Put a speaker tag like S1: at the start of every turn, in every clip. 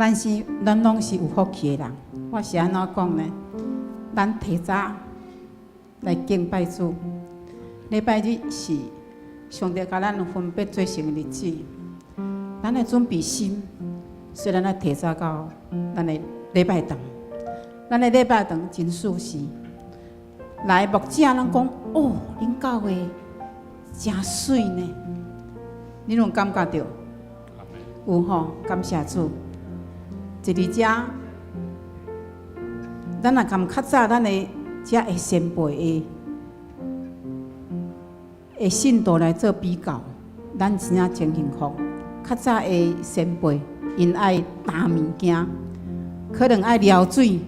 S1: 咱攏是有福氣的人。我是按怎講呢？咱提早來敬拜主，禮拜日是上帝共咱分別做聖的日子，咱愛準備心，所以咱愛提早到咱的禮拜堂。咱的禮拜堂真舒適，來牧者攏講哦，恁教會誠媠呢，你攏感覺著？有吼，感謝主。一佇遮，咱若共較早咱的遮的先輩的信徒來做比較，咱真正真幸福。較早的先輩，𪜶愛擔物件，可能愛撩水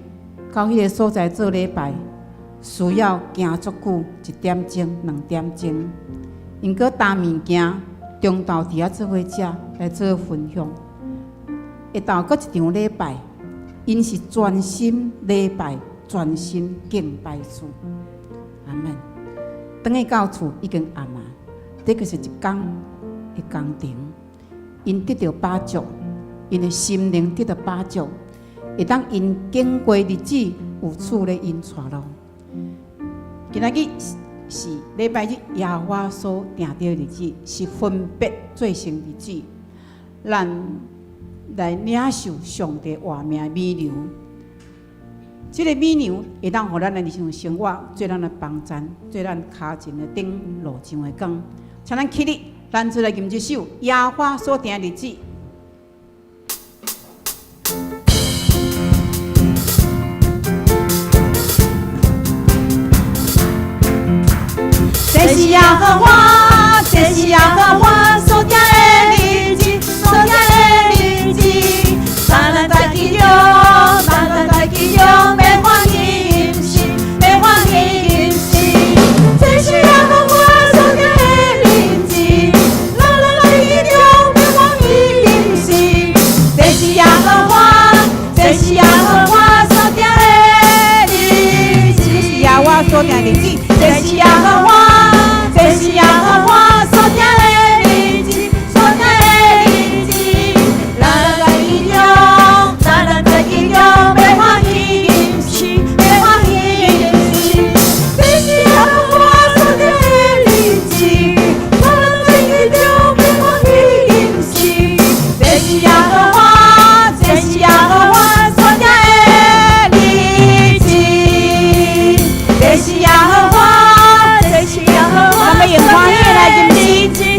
S1: 到彼个所在做禮拜，需要行足久，一點鐘、兩點鐘。𪜶閣擔物件，中晝佇遐做伙食來做分享。下晝閣一場禮拜，𪜶是專心禮拜，專心敬拜主。阿門。轉去到厝已經暗啊，這個是一工的工程。𪜶得著飽足，𪜶的心靈得著飽足，會當𪜶經過日子有主咧𪜶帶路。今仔日是禮拜日，耶和華所定的日子，是分別做聖日子，咱來領受上帝活命的美糧。這个美糧會當予咱的日常生活做咱的幫贊，做咱跤前的燈，路上的光。請咱起立，咱做來吟這首耶和華所定的日子。
S2: 這是耶和華，這是耶和華所定的日子，所定的日子，咱人在其中，咱人在其中，欲歡喜吟詩，欲歡喜吟詩。這是耶和華所定的日子，咱人在其中，欲歡喜吟詩。這是耶和華，這是耶和華所定的日子，
S1: 這是耶和華所定的日子，
S2: 這是耶和華，這是耶和華所定的日子，所定的日子，咱人在其中，咱人在其中，欲歡喜吟詩，欲歡喜吟詩。這是耶和華所定的日子，咱人在其中，欲歡喜吟詩。這是耶和華，這是耶和華所定的日子，這是耶和華，這是耶和華。
S1: 咱欲用歡喜來吟詩，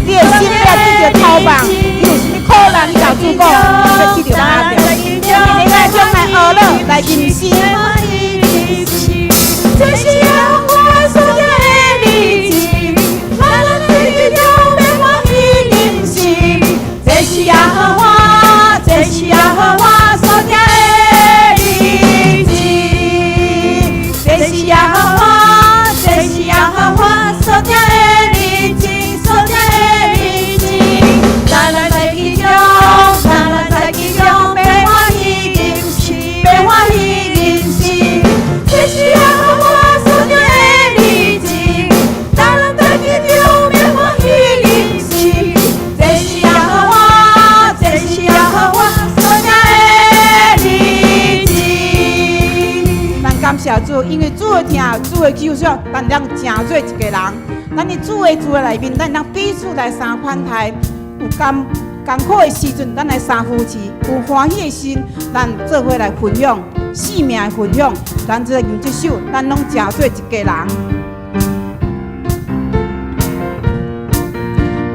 S1: 你的心欲得著頭放，你有啥物苦難，你共主講，欲得著阿著。今日咱將來學樂來吟詩。
S2: 這是耶和華所定的日子，咱人在其中欲歡喜吟詩。這是耶和華，這是耶和華所定的日子，這是耶和華，這是耶和華所定的日子，所定的日子，咱人在其中，咱人在其中，欲歡喜吟詩，欲歡喜吟詩。這是耶和華所定的日子，咱人在其中，欲歡喜吟詩。這是耶和華，這是耶和華所定的日子。
S1: 咱感謝主，因為主的疼，主的救贖，咱當成做一家人。咱佇主的厝內面，咱當彼此來相款待。有艱艱苦的時陣，咱來相扶持；有歡喜的時陣，咱做伙來分享性命的分享。咱這個吟這首，咱攏成做一家人。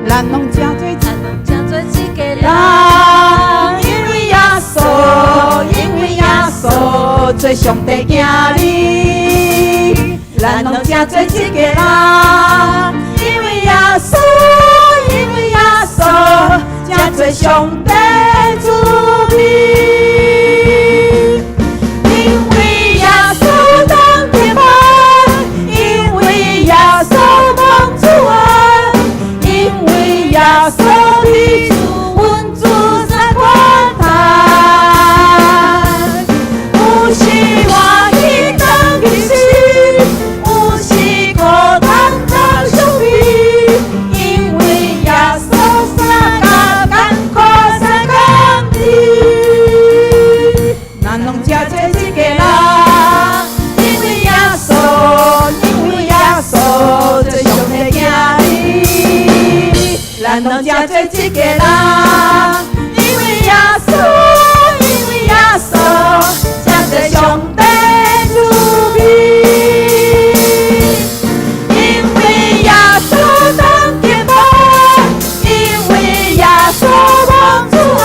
S1: 咱攏成做
S2: 咱攏成做一家人，因為耶穌，因為耶穌做上帝囝兒，咱攏成做一家人，因為耶穌，因為耶穌成做上帝子民，因為耶穌當天父，因為耶穌蒙主恩，因為耶穌的主，阮主三款待，有時歡喜當吟詩，有時苦當當傷悲，因為耶穌相佮艱苦相共治。做一个人，因為耶穌，因為耶穌，才做上帝子民。因為耶穌當結伴，因為耶穌望主安，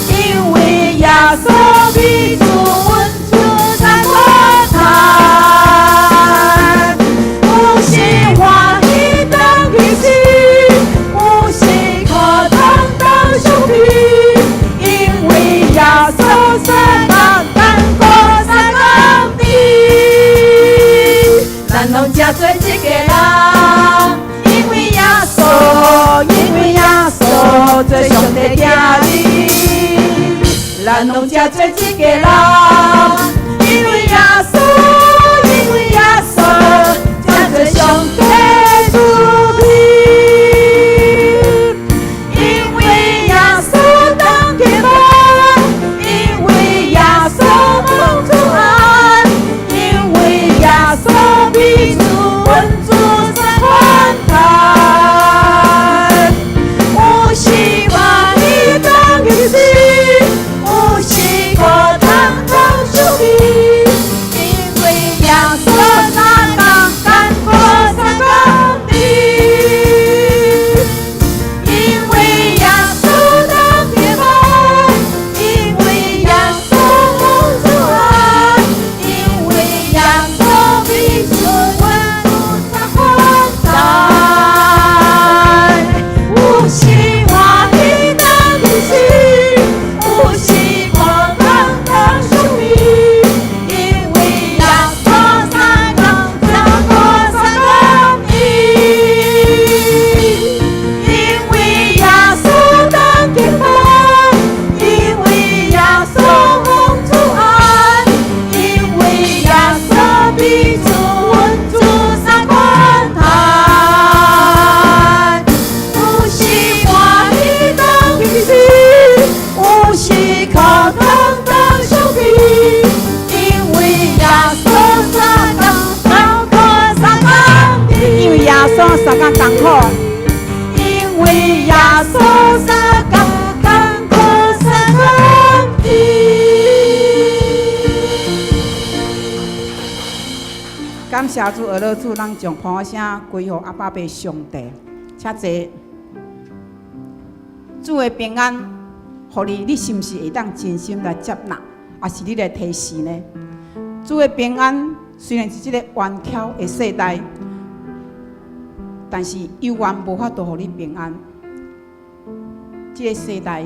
S2: 因為耶穌美主阮主三款嘆。有時歡喜當其時，有時苦痛當傷悲，因為耶穌三工艱苦相共治，咱攏才做一个人。因為耶穌，因為耶穌做上帝囝兒，咱攏才做一个人。因為耶穌，因為耶穌，才做上帝子民。因為耶穌當結伴，因為耶穌蒙主安，因為耶穌美主阮主三款嘆。有時歡喜當其時，有時苦痛當傷悲，因為耶穌三工艱苦相共治。因為耶穌當結伴，因為耶穌蒙主安，因為耶穌美主阮主三款嘆。有時歡喜當其時，有時苦痛當傷悲，因為耶穌三工艱苦相共治。因為耶穌當結伴，因為耶穌蒙主安，因為耶穌美主阮主三款嘆。有時歡喜當其時，有時苦痛當傷悲，因為耶穌三工艱苦相共治。
S1: 因為耶穌相共艱苦，
S2: 因為耶穌相共艱苦相共治。
S1: 感謝主，阿樂主，咱將歡呼聲歸予阿爸父上帝，請坐。主的平安，予你，你是毋是會當真心來接納，抑是你來提示呢？主的平安雖然是這个頑巧的世代，但是猶原無法度予你平安。這个世代，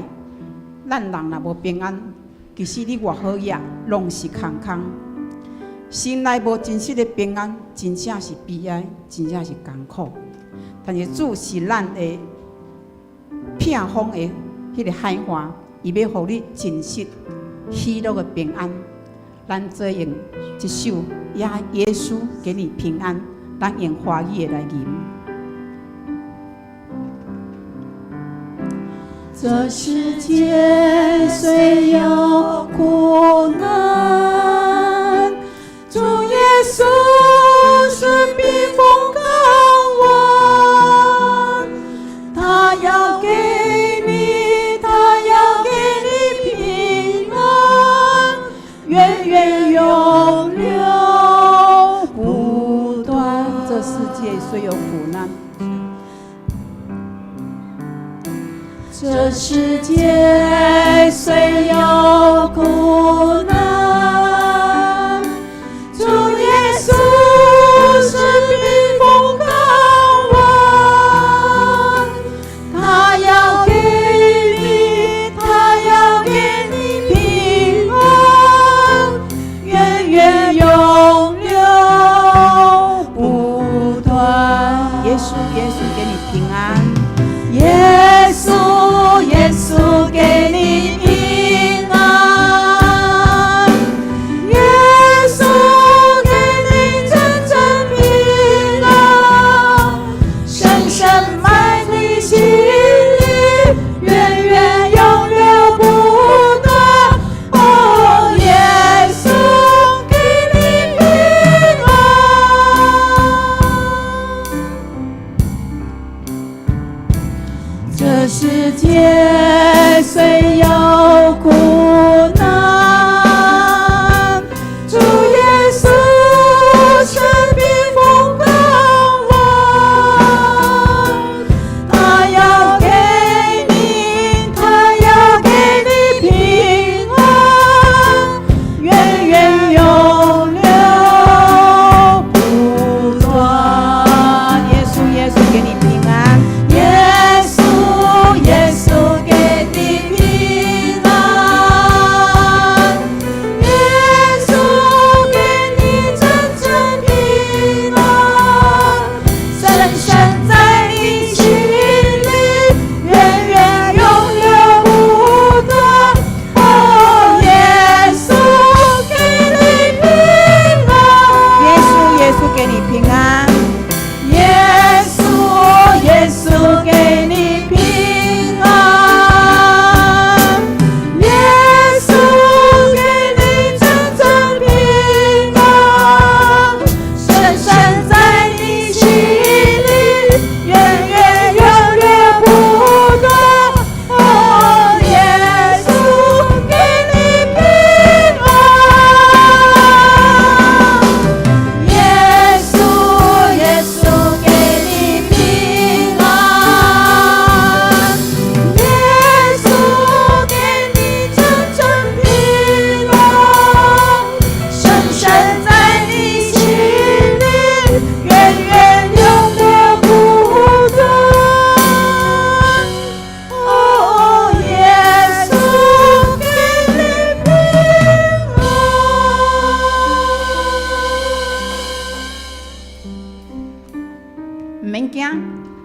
S1: 咱人若無平安，其實你偌好額，攏是空空。心內無真實的平安，真正是悲哀，真正是艱苦。但是主是咱的避風的彼个海岸，伊欲予你真實喜樂的平安。咱做用這首耶穌給你平安，咱用華語的來吟。
S2: 這世界雖有苦難，主耶穌是避風港灣，他要給你，他要給你平安，源源永流不斷。
S1: 這世界雖有苦難，
S2: 這世界雖有苦難，主耶穌是避風港灣，他要給你，他要給你平安，源源永流不斷。
S1: 耶穌，耶穌給你平安。
S2: 耶穌，耶穌給你平安。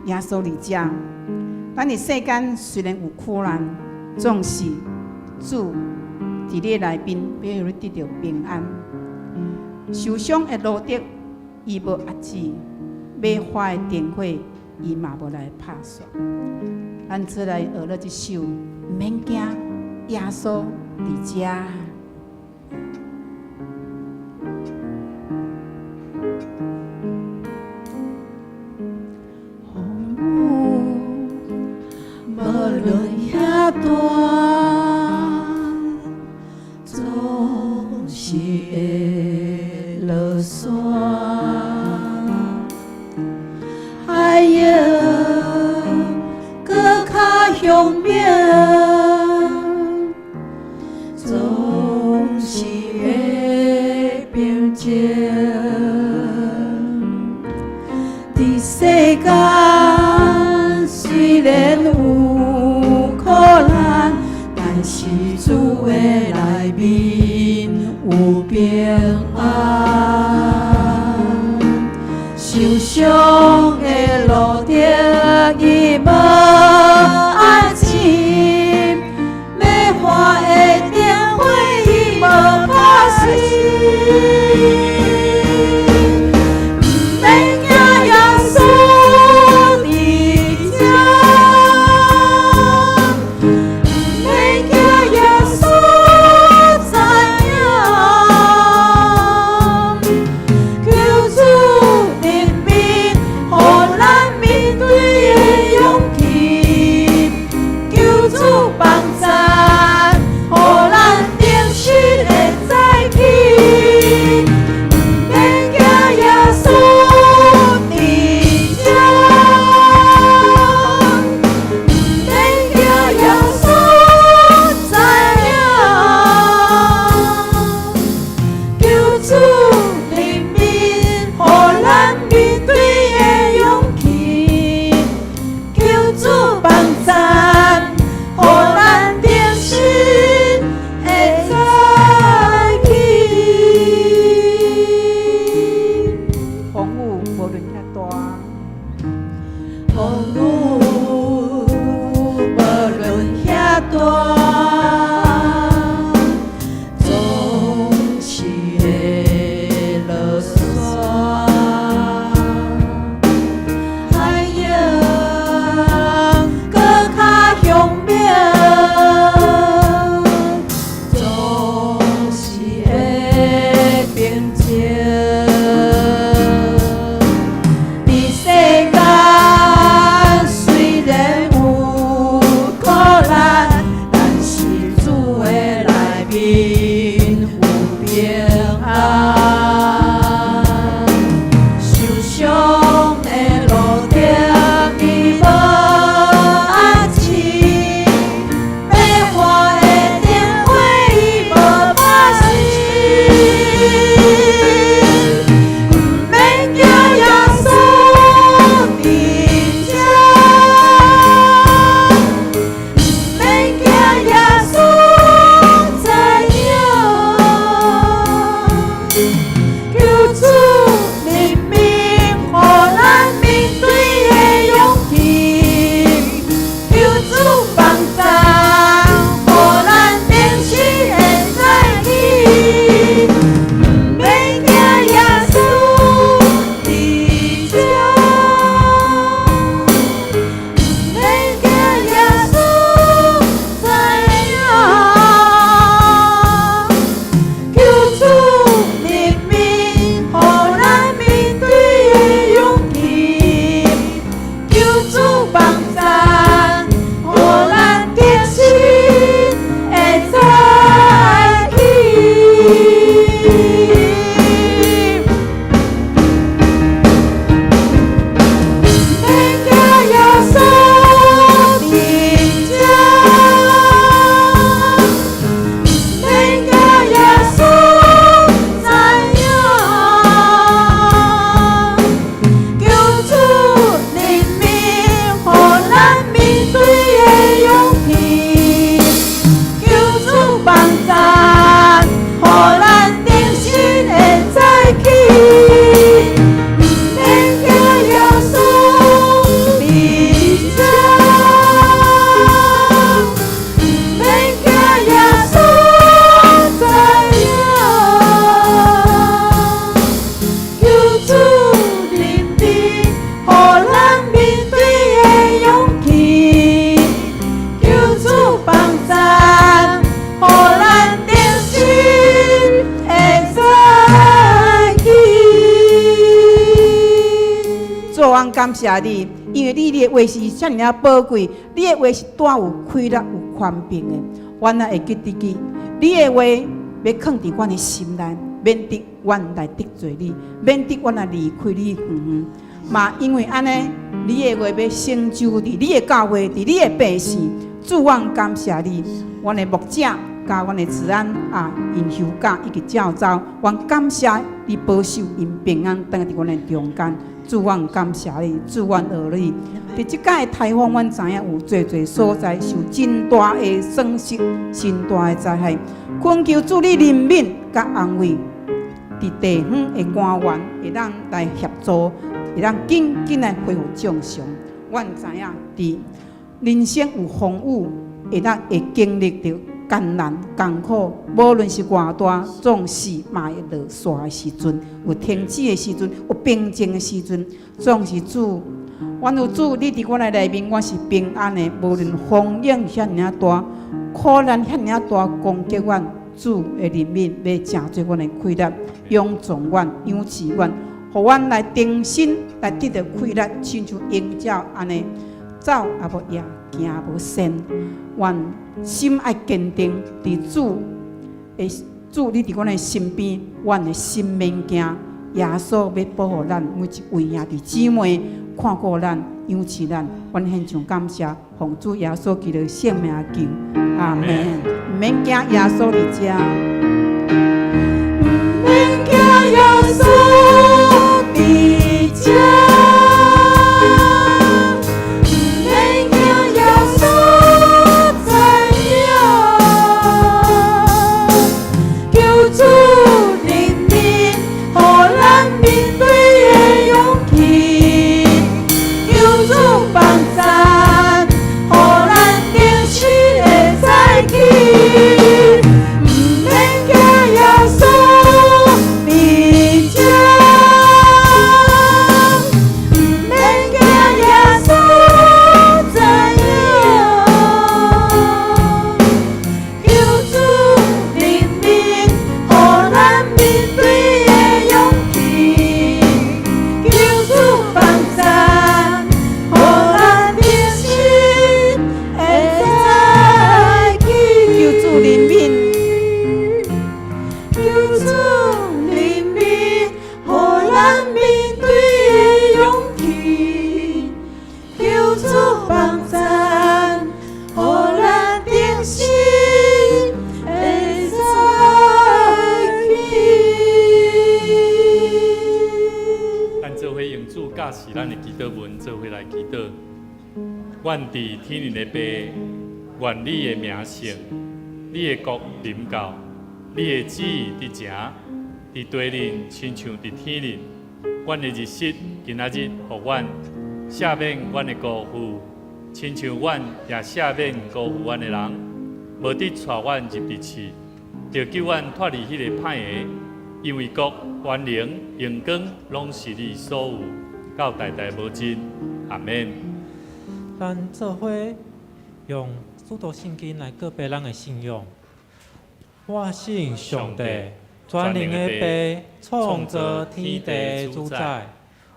S1: 耶穌佇遮。咱佇世間雖然有苦難，總是主佇你內面，欲予你得著平安。受傷的蘆竹，伊無遏止；欲發的燈火，伊嘛無來拍煞。咱做來學了這首，毋免驚，耶穌佇遮。風雨無論遐大，總是會落山。海湧閣較兇猛，總是會平靜。佇世間雖然有苦難，但是主的內面有平安。受傷的蘆竹伊無遏止，欲發的燈火伊無拍熄。毋免驚，耶穌佇遮，毋免驚，耶穌知影。感謝你，因為你的話是遮爾仔寶貴，你的話是帶有氣力、有權柄的。阮也會記得記，你的話欲囥佇阮的心內，免得阮來得罪你，免得阮來離開你遠遠。嘛，因為按呢，你的話欲成就佇你的教會，佇你的百姓。主，阮感謝你，阮的牧者佮阮的子安啊，𪜶休假以及照走，阮感謝你保守𪜶平安，轉來佇阮的中間。主，阮感謝你，主，阮愛你。佇這擺的颱風，阮知影有濟濟所在受真大的損失、真大的災害。懇求主你憐憫佮安慰，佇地方的官員會當來協助，會當緊緊來恢復正常。阮知影佇人生有風雨，會當會經歷著艱難艱苦，無論是偌大，總是嘛會落沙的時陣，有停止的時陣，有平靜的時陣，總是主。阮有主，你佇阮的內面，阮是平安的。無論風湧遐爾仔大，苦難遐爾仔大，攻擊阮，主的憐憫欲成做阮的氣力，勇壯阮，養持阮，予阮來重新來得著氣力，親像鷹鳥按呢，走也無掖，行無鳞。阮心愛堅定，佇主的主，你佇阮的身邊，阮的心免驚。耶穌欲保護咱每一位兄弟姊妹，看顧咱，養持咱。阮獻上感謝，奉主耶穌基督聖名求，阿門。毋免驚，耶穌佇遮。
S2: 毋免驚，耶穌佇遮。毋免驚，耶穌知影。求主憐憫，予咱面對的勇氣。求主幫贊，予咱重新會再起。毋免驚，耶穌佇遮。毋免驚，耶穌知影。求主憐憫，予咱面對的勇氣。求主幫贊，予咱重新會再起。
S1: 求主憐憫，
S2: 求主憐憫，予咱面對的勇氣。求主幫贊，予咱重新會再起。
S3: 咱做伙用主教示咱的祈禱文，做伙來祈禱。阮佇天頂的父，願你的名聖，你的國臨到，你的旨意執行，佇地面親像佇天頂。阮的日食今仔日予阮，赦免阮的辜負，親像阮也赦免辜負阮的人。無得帶阮入佇試，著救阮脫離彼個歹的。因為國、權能、榮光，攏是你所有，到代代無盡。阿門。
S4: 咱做伙用使徒信經來告白咱的信仰。我信上帝，全能的父，創造天地的主宰。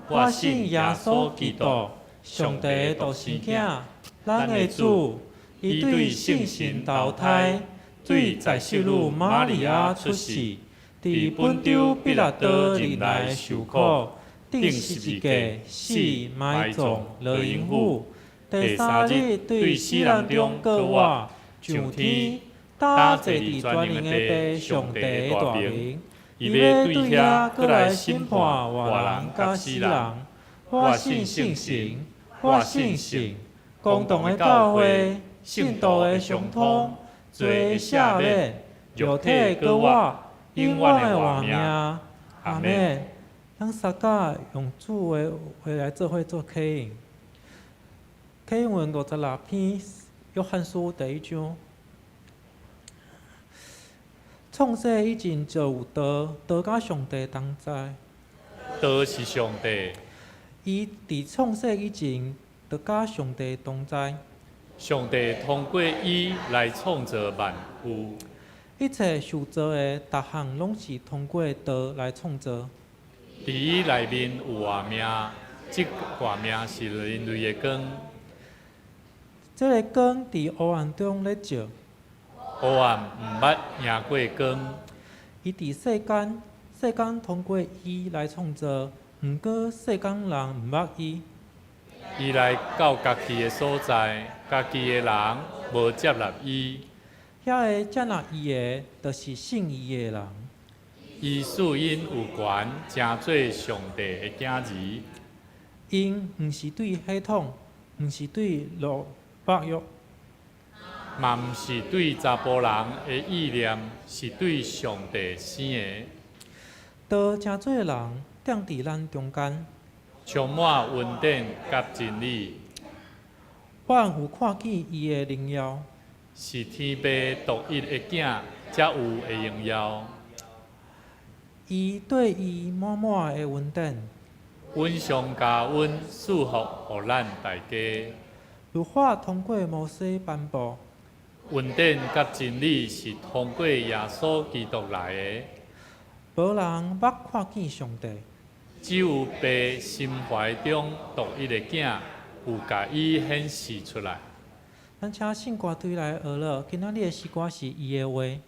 S4: 我信耶穌基督，上帝的獨生囝，咱的主。伊對聖神投胎，對在聖女瑪利亞出世，佇本丟彼拉多任內受苦，釘十字架，死，埋葬，落陰府。第三日對死人中復活，上天，搭坐佇全能的父上帝的大爿。伊欲對遐閣來審判活人佮死人。我信聖神，我信聖公同的教會，聖徒的相通，罪的赦免，肉體復活，永遠的活命。阿門。咱三甲用主的話來做伙做啟應。啟應文56篇，約翰書第一章。創世以前就有道，道佮上帝同在。
S3: 道是上帝。
S4: 伊佇創世以前就佮上帝同在。
S3: 上帝通過伊來創造萬有。
S4: 一切受造的，逐項攏是通過道來創造。
S3: 佇伊內面有活命，這活命是人類的光。
S4: 這个光佇黑暗中咧照，
S3: 黑暗毋捌贏過光。
S4: 伊佇世間，世間通過伊來創造，毋過世間人毋捌伊。
S3: 伊來到家己的所在，家己的人無接納伊。
S4: 遐个接納伊的，就是信伊的人。
S3: 伊賜𪜶有權，成做上帝的囝兒。
S4: 𪜶毋是對血統，毋是對肉欲，
S3: 嘛毋是對查埔人的意念，是對上帝生的。
S4: 道成做人，踮佇咱中間，
S3: 充滿恩典佮真理。
S4: 阮有看見伊的榮耀，
S3: 是天父獨一的囝才有的榮耀。
S4: 伊綴伊滿滿的恩典，
S3: 阮上加阮賜福予咱大家。
S4: 律法通過摩西頒布，
S3: 恩典佮真理是通過耶穌基督來的。
S4: 無人捌看見上帝，
S3: 只有父心懷中獨一的囝有共伊顯示出來。
S4: 咱請聖歌隊來學樂，今仔日的詩歌是伊的話。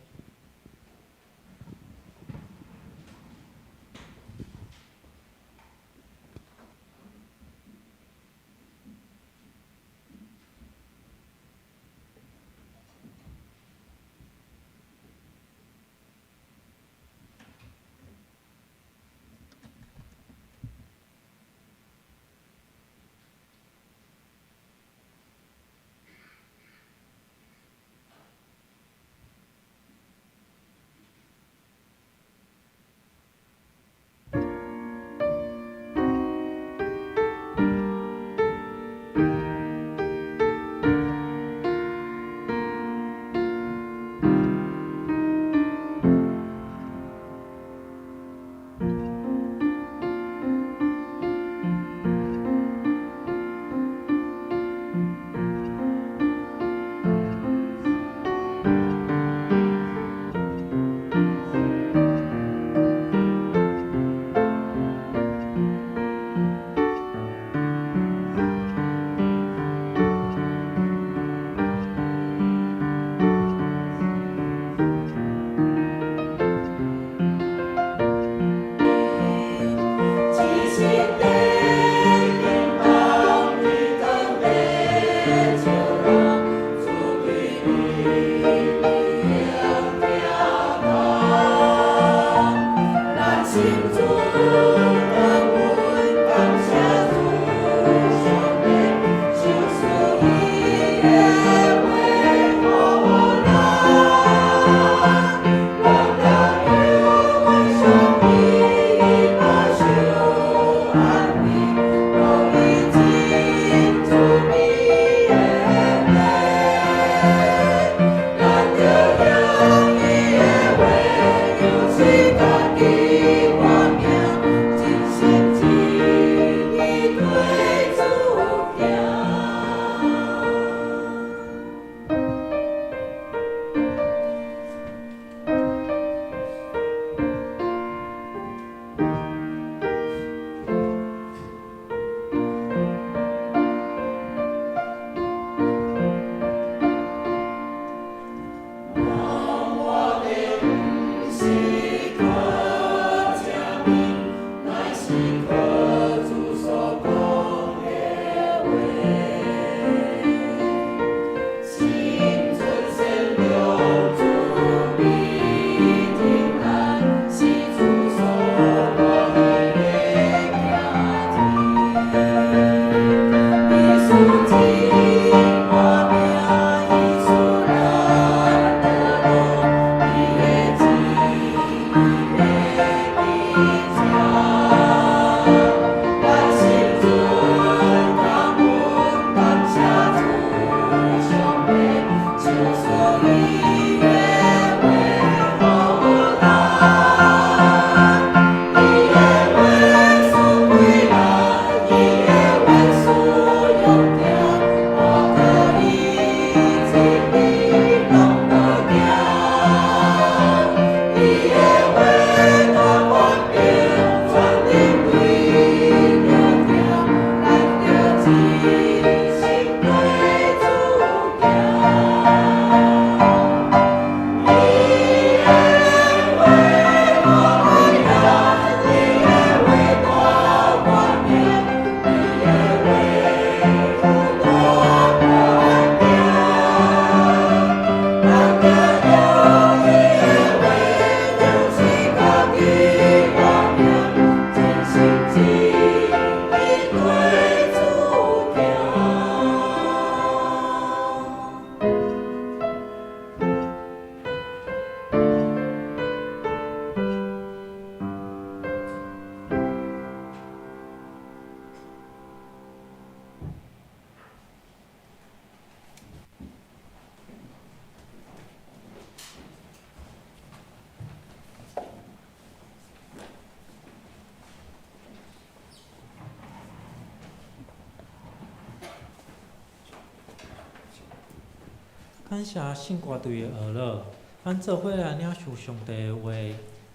S4: 感謝聖歌隊的呵咾，咱做伙來領受上帝的話，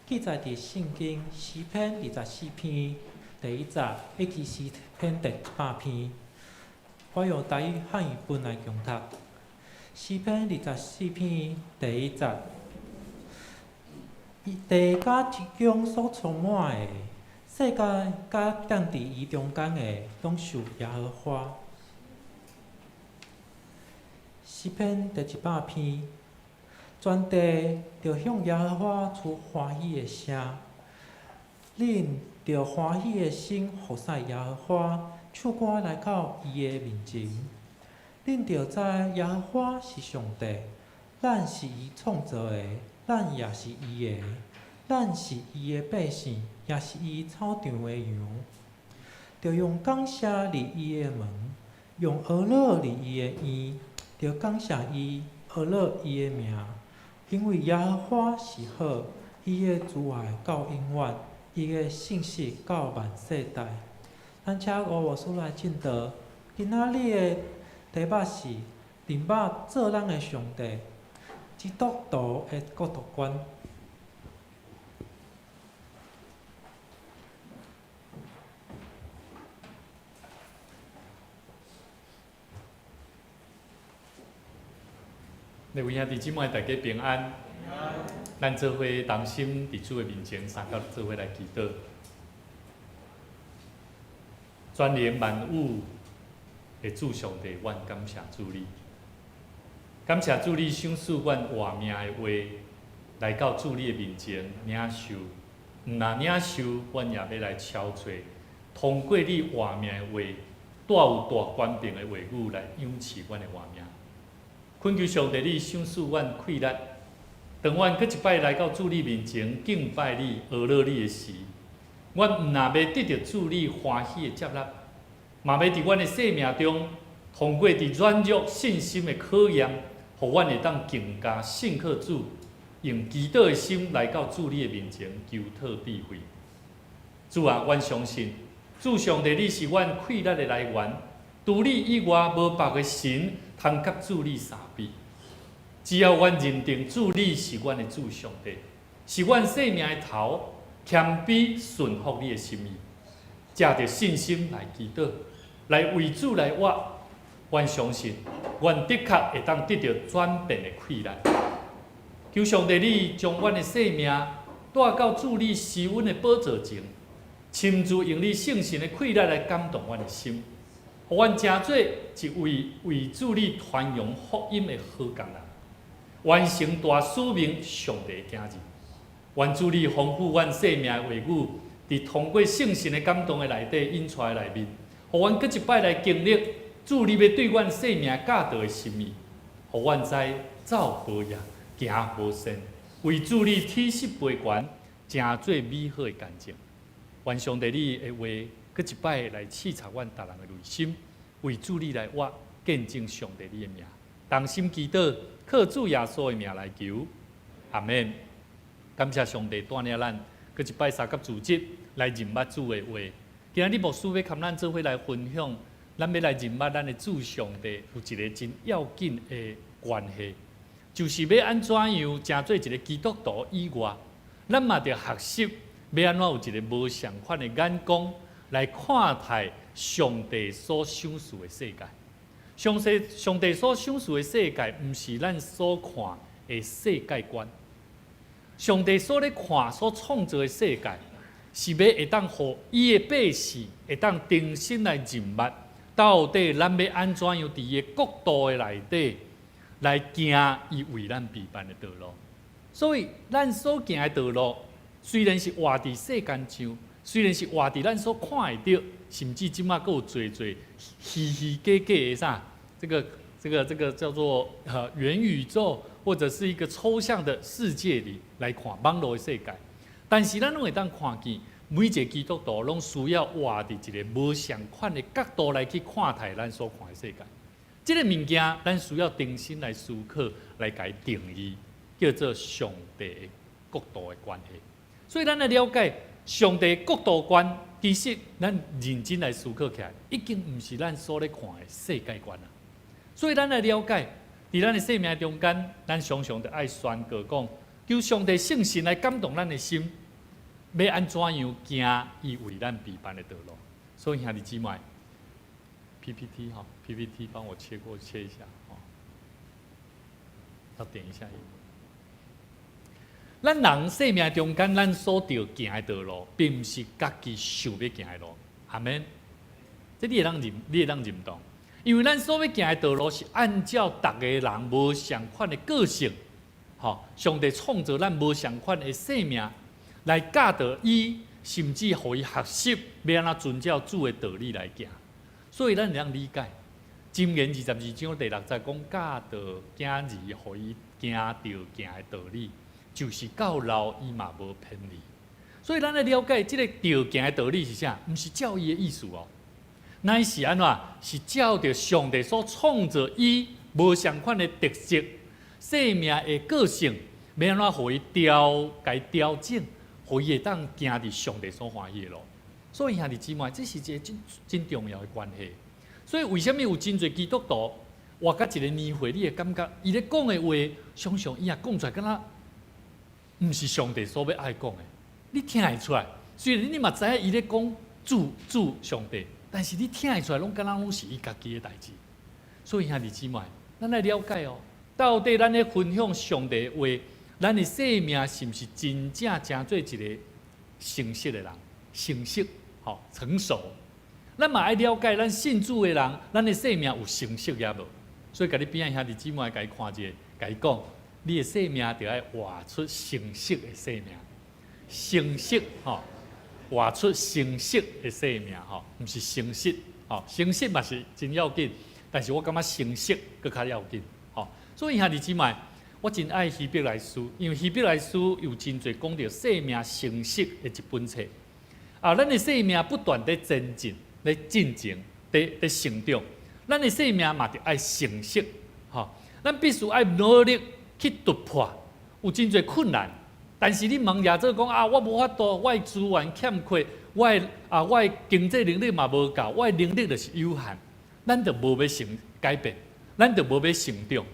S4: 記載佇聖經詩篇24篇第一節，以及詩篇第100篇。我用台語漢語本來誦讀。詩篇24篇第一節，地佮一宮所充滿的，世界佮踮佇伊中間的，攏受耶和華。詩篇第100篇，全地著向耶和華出歡喜的聲，恁著歡喜的心服侍耶和華，唱歌來到伊的面前。恁著知耶和華是上帝，咱是伊創造的，咱也是伊的，咱是伊的百姓，也是伊草場的羊。著用感謝入伊的門，用呵咾入伊的院。著感謝伊，呵咾伊的名，因為耶和華是好，伊的慈愛到永遠，伊的信實到萬世代。咱請吳牧師來證道。今仔日的題目是認捌做咱的上帝，基督徒的國度觀。
S3: 各位兄弟姊妹，大家平安。咱做伙同心佇主的面前，相佮做伙來祈禱。全能萬有的主上帝，阮感謝主你，感謝主你賞賜阮活命的話，來到主你的面前領受。毋若領受，阮也欲來敲揣，通過你活命的話，帶有大權柄的話語來養飼阮的活命。懇求上帝，你賞賜阮氣力，當阮閣一擺來到主你面前敬拜你、呵咾你的時，阮毋若欲得著主你歡喜的接納，嘛欲佇阮的生命中，通過佇軟弱信心的考驗，予阮會當更加信靠主，用祈禱的心來到主你的面前求討智慧。主啊，阮相信主上帝，你是阮氣力的來源，除你以外，無別个神通佮主你相比。只要阮認定主你是阮的主上帝，是阮生命的頭，謙卑順服你的心意，藉著信心來祈禱，來為主來活，阮相信，阮的確會當得著轉變的氣力。求上帝你將阮的生命帶到主你施恩的寶座前，親自用你聖神的氣力來感動阮的心，予阮成做一位為主你傳揚福音的好工人，完成大使命，上帝的囝兒。願主你豐富阮生命的話語，佇通過聖神的感動的內底引出來內面，予阮閣一擺來經歷主你欲對阮生命教導的心意，予阮知走無影，行無善，為主你體恤悲懸，成做美好的見證。願上帝你的話，閣一擺來刺察阮逐人的內心，為主你來活，見證上帝你的名。同心祈禱，靠主耶穌的名來求，阿們。感謝上帝帶領咱，閣一擺相佮組織來認捌主的話。今仔日牧師欲佮咱做伙來分享，咱欲來認捌咱的主上帝有一个真要緊的關係，就是欲按怎樣成做一个基督徒以外，咱嘛著學習欲按怎有一个無仝款的眼光來看待上帝所賞賜的世界。上帝上帝所賞賜的世界，毋是咱所看的世界觀。上帝所咧看、所創造的世界，是欲會當予伊的百姓會當重新來認捌，到底咱欲按怎樣佇伊的國度的內底來行伊為咱備辦的道路。所以，咱所行的道路，雖然是活佇世間上，雖然是活佇咱所看會著，甚至這馬閣有濟濟虛虛假假的啥，這個、這個、這個叫做元宇宙，或者是一個抽象的世界裡來看網路的世界。但是咱攏會當看見，每一個基督徒攏需要活佇一個無仝款的角度來去看待咱所看的世界。這个物件，咱需要重新來思考，來共伊定義，叫做上帝的國度的關係。所以，咱來了解上帝國度觀，其實咱認真來思考起來，已經毋是咱所咧看的世界觀啦。所以，咱來了解，佇咱的生命中間，咱常常著愛宣告講，求上帝聖神來感動咱的心，欲按怎樣行伊為咱備辦的道路。所以兄弟姊妹，PPT 哈，PPT 幫我切過切一下，哦，要點一下。咱人生命中間，咱所著行的道路，並毋是家己想欲行的路。阿們，這你會當認，你會當認同。因為咱所欲行的道路是按照逐个人無相款的個性，吼，上帝創造咱無相款的生命，來教導伊，甚至予伊學習欲按怎遵照主的道理來行。所以咱會當理解，箴言22章第六節講教導囝兒，予伊行著行的道理，就是到老伊嘛無偏離。所以咱愛了解這个著行的道理是啥？毋是照伊的意思哦。乃是按怎？是照著上帝所創造伊無相款的特色、生命的個性，欲按怎予伊調，共伊調整，予伊會當行佇上帝所歡喜的路。所以兄弟姊妹，這是一个真真重要的關係。所以為啥物有真濟基督徒活到一个年歲，你會感覺伊咧講的話，常常伊也講出來，敢若毋是上帝所欲愛講的。你聽會出來，雖然你嘛知影伊咧講主主上帝。但是你聽會出來，攏敢若攏是伊家己的代誌。所以兄弟姊妹，咱來了解哦，到底咱咧分享上帝的話，咱的生命是毋是真正成做一个成熟的人？成熟，吼，成熟。咱嘛愛了解，咱信主的人，咱的生命有成熟抑無？所以，共你邊仔兄弟姊妹，共伊看一下，共伊講，你的生命著愛活出成熟的生命，成熟，吼。活出成熟的生命，吼，毋是誠實，吼，誠實嘛是真要緊，但是我感覺成熟閣較要緊，吼。所以兄弟姊妹，我真愛希伯來書，因為希伯來書有真濟講著生命成熟的一本冊。啊，咱的生命不斷佇前進、咧進前、佇佇成長，咱的生命嘛著愛成熟，吼。咱必須愛努力去突破，有真濟困難。但是你毋通掠做講啊，我無法度，我的資源欠缺，我的經濟能力嘛無夠，我的能力就是有限，咱就無欲成改變，咱就無欲成長。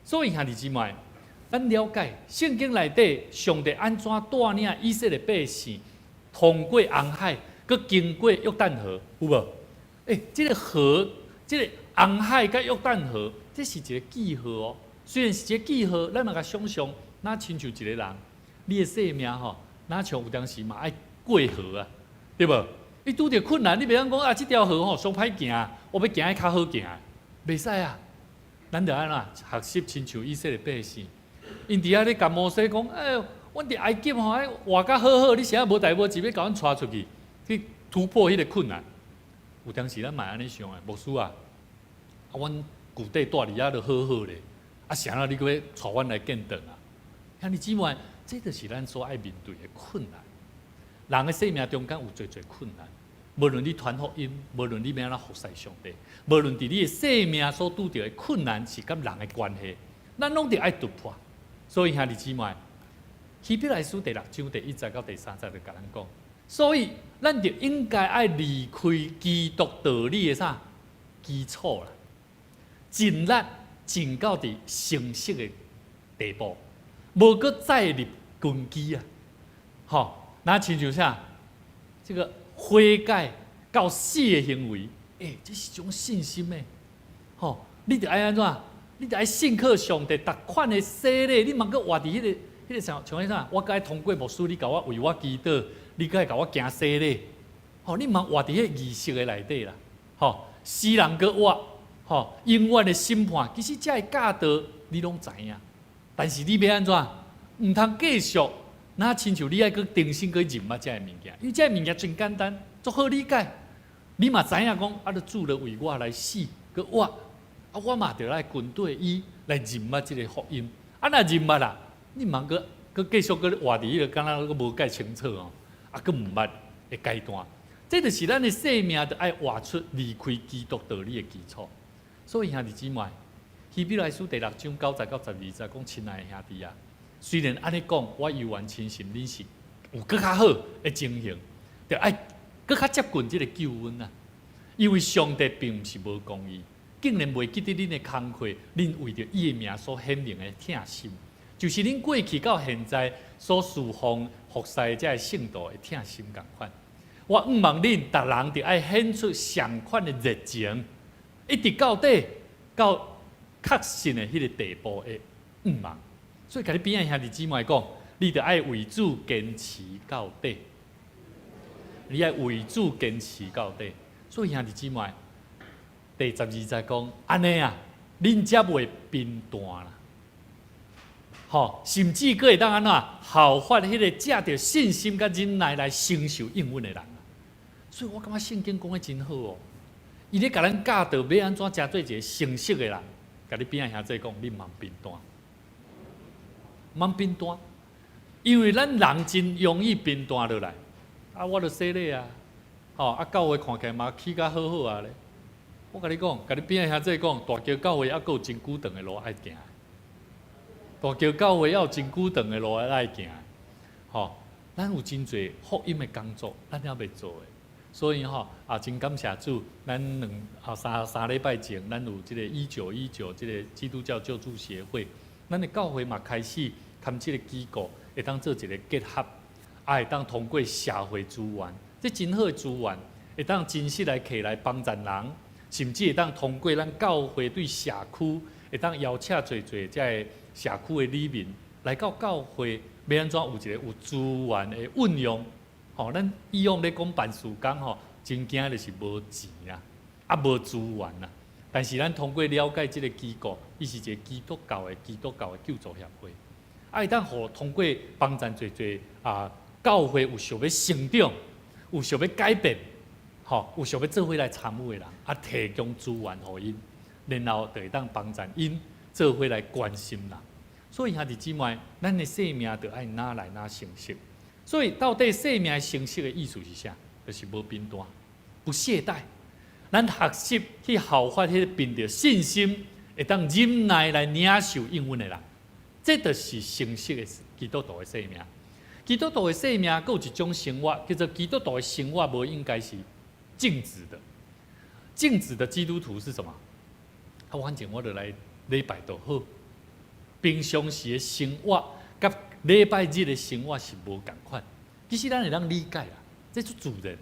S3: 所以兄弟姊妹，咱了解聖經內底上帝按怎帶領以色列百姓通過紅海，閣經過約旦河，有無？欸，這个河，這个紅海佮約旦河，這是一个記號哦。雖然是一个記號，咱嘛共想象，若親像一个人。你的生命吼，若像有當時嘛愛過河啊，對無？你拄著困難，你袂當講啊，這條河吼上歹行，我欲行彼較好行，袂使啊。咱著按怎學習親像以色列百姓，𪜶佇遐咧共摩西講，哎喲，阮佇埃及吼，活甲好好，你啥無代無誌欲共阮帶出去，去突破彼个困難。有當時咱嘛按呢想的，牧師啊，啊，阮舊底蹛佇遐著好好咧，啊，啥人你閣欲帶阮來建堂啊？兄弟姊妹，這就是咱所愛面對的困難。人的生命中間有濟濟困難，無論你傳福音，無論你欲按怎服侍上帝，無論佇你的生命所拄著的困難是佮人的關係，咱攏著愛突破。所以兄弟姊妹，希伯來書第六章第一節到第三節就共咱講，所以咱就應該愛離開基督道理的啥基礎啦，盡力進到佇成熟的地步。無閣再立根基啊！吼，若親像啥？這个悔改到死的行為，欸，這是一種信心的，吼！你著愛按怎？你著愛信靠上帝，逐款的洗禮，你毋通閣活佇彼个像像彼啥？我閣愛通過牧師，你共我為我祈禱，你閣愛共我行洗禮，吼！你毋通活佇彼个儀式的內底啦，吼！死人閣活，吼！永遠的審判，其實這个教導你攏知影。但是你欲按怎？毋通繼續，若親像你愛閣重新閣認捌這个物件，因為這个物件真簡單，足好理解。你嘛知影講，啊，主著為我來死，閣活，啊，我嘛著來跟綴伊來認捌這个福音。啊，若認捌啦，你毋通閣閣繼續閣活佇彼个敢若閣無蓋清楚哦，啊，閣毋捌的階段。這就是咱的生命，著愛活出離開基督道理的基礎。所以兄弟姊妹，希伯來書第六章九節到十二節講：親愛的兄弟啊，雖然按呢講，我猶原深信恁是有閣較好的情形，著愛閣較接近這个救恩啊。因為上帝並毋是無公義，竟然袂記得恁的工課，恁為著伊的名所顯明的疼心，就是恁過去到現在所侍奉服侍這个聖徒的疼心仝款。我向望恁，逐人著愛顯出相款的熱情，一直到底到確信的彼个地步的向望。所以，共你邊仔兄弟姊妹講，你著愛為主堅持到底，你愛為主堅持到底。所以兄弟姊妹，第12節講，按呢啊，恁才袂貧惰啦，吼，甚至閣會當按怎效法彼个藉著信心佮忍耐來承受應允的人。所以我感覺聖經講得真好哦，伊咧共咱教導欲按怎成做一个成熟的人，共你邊仔兄弟講，你毋通貧惰，毋通貧惰，因為咱人真容易貧惰落來。啊，我著洗禮啊，吼，啊，教會看起來嘛起甲好好啊咧。我共你講，共你邊仔兄弟講，大橋教會猶閣有真久長的路愛行。大橋教會猶有真久長的路愛行，吼，咱有真濟福音的工作，咱猶未做的。所以吼，啊，真感謝主，咱兩啊三三禮拜前，咱有這个1919這个基督教救助協會，咱的教會嘛開始含這个機構會當做一个結合，啊，會當通過社會資源，這真好的資源，會當真實來摕來幫助人，甚至會當通過咱教會對社區，會當邀請濟濟這个社區的里民來到教會，欲按怎有一个有資源的運用。吼，咱以往咧講辦事工吼，真驚就是無錢啊，啊無資源啊。但是咱通過了解這个機構，伊是一个基督教的救助協會，啊，會當予通過幫助濟濟啊教會有想欲成長、有想欲改變、吼，有想欲做伙來參與的人，啊，提供資源予𪜶，然後就會當幫助𪜶做伙來關心人。所以兄弟姊妹，咱的生命就愛愈來愈成熟。所以到底生命成熟的意思是啥？就是無貧惰，不懈怠。咱學習去效法彼个憑著信心，會當忍耐來領受應允的人，這就是成熟的基督徒的生命。基督徒的生命，閣有一種生活，叫做基督徒的生活，無應該是靜止的。靜止的基督徒是什麼？啊，反正我就來禮拜就好。平常時的生活，佮禮拜日的生活是無仝款。其實咱會當理解啦，這足自然。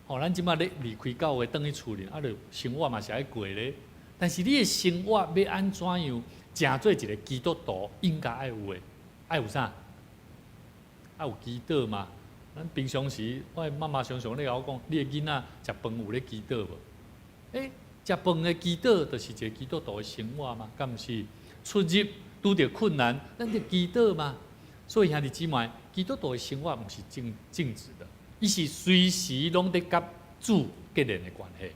S3: 吼，咱這擺咧離開教會，轉去厝裡，啊，著生活嘛是愛過咧。但是你的生活欲按怎樣，成做一个基督徒應該愛有的，愛有啥？愛有祈禱嘛。咱平常時，我的媽媽常常咧共我講，你的囡仔食飯有咧祈禱無？欸，食飯的祈禱就是一个基督徒的生活嘛，敢毋是？出入拄著困難，咱就祈禱嘛。所以兄弟姊妹，基督徒的生活毋是靜靜止的，伊是隨時攏佇佮主結連的關係。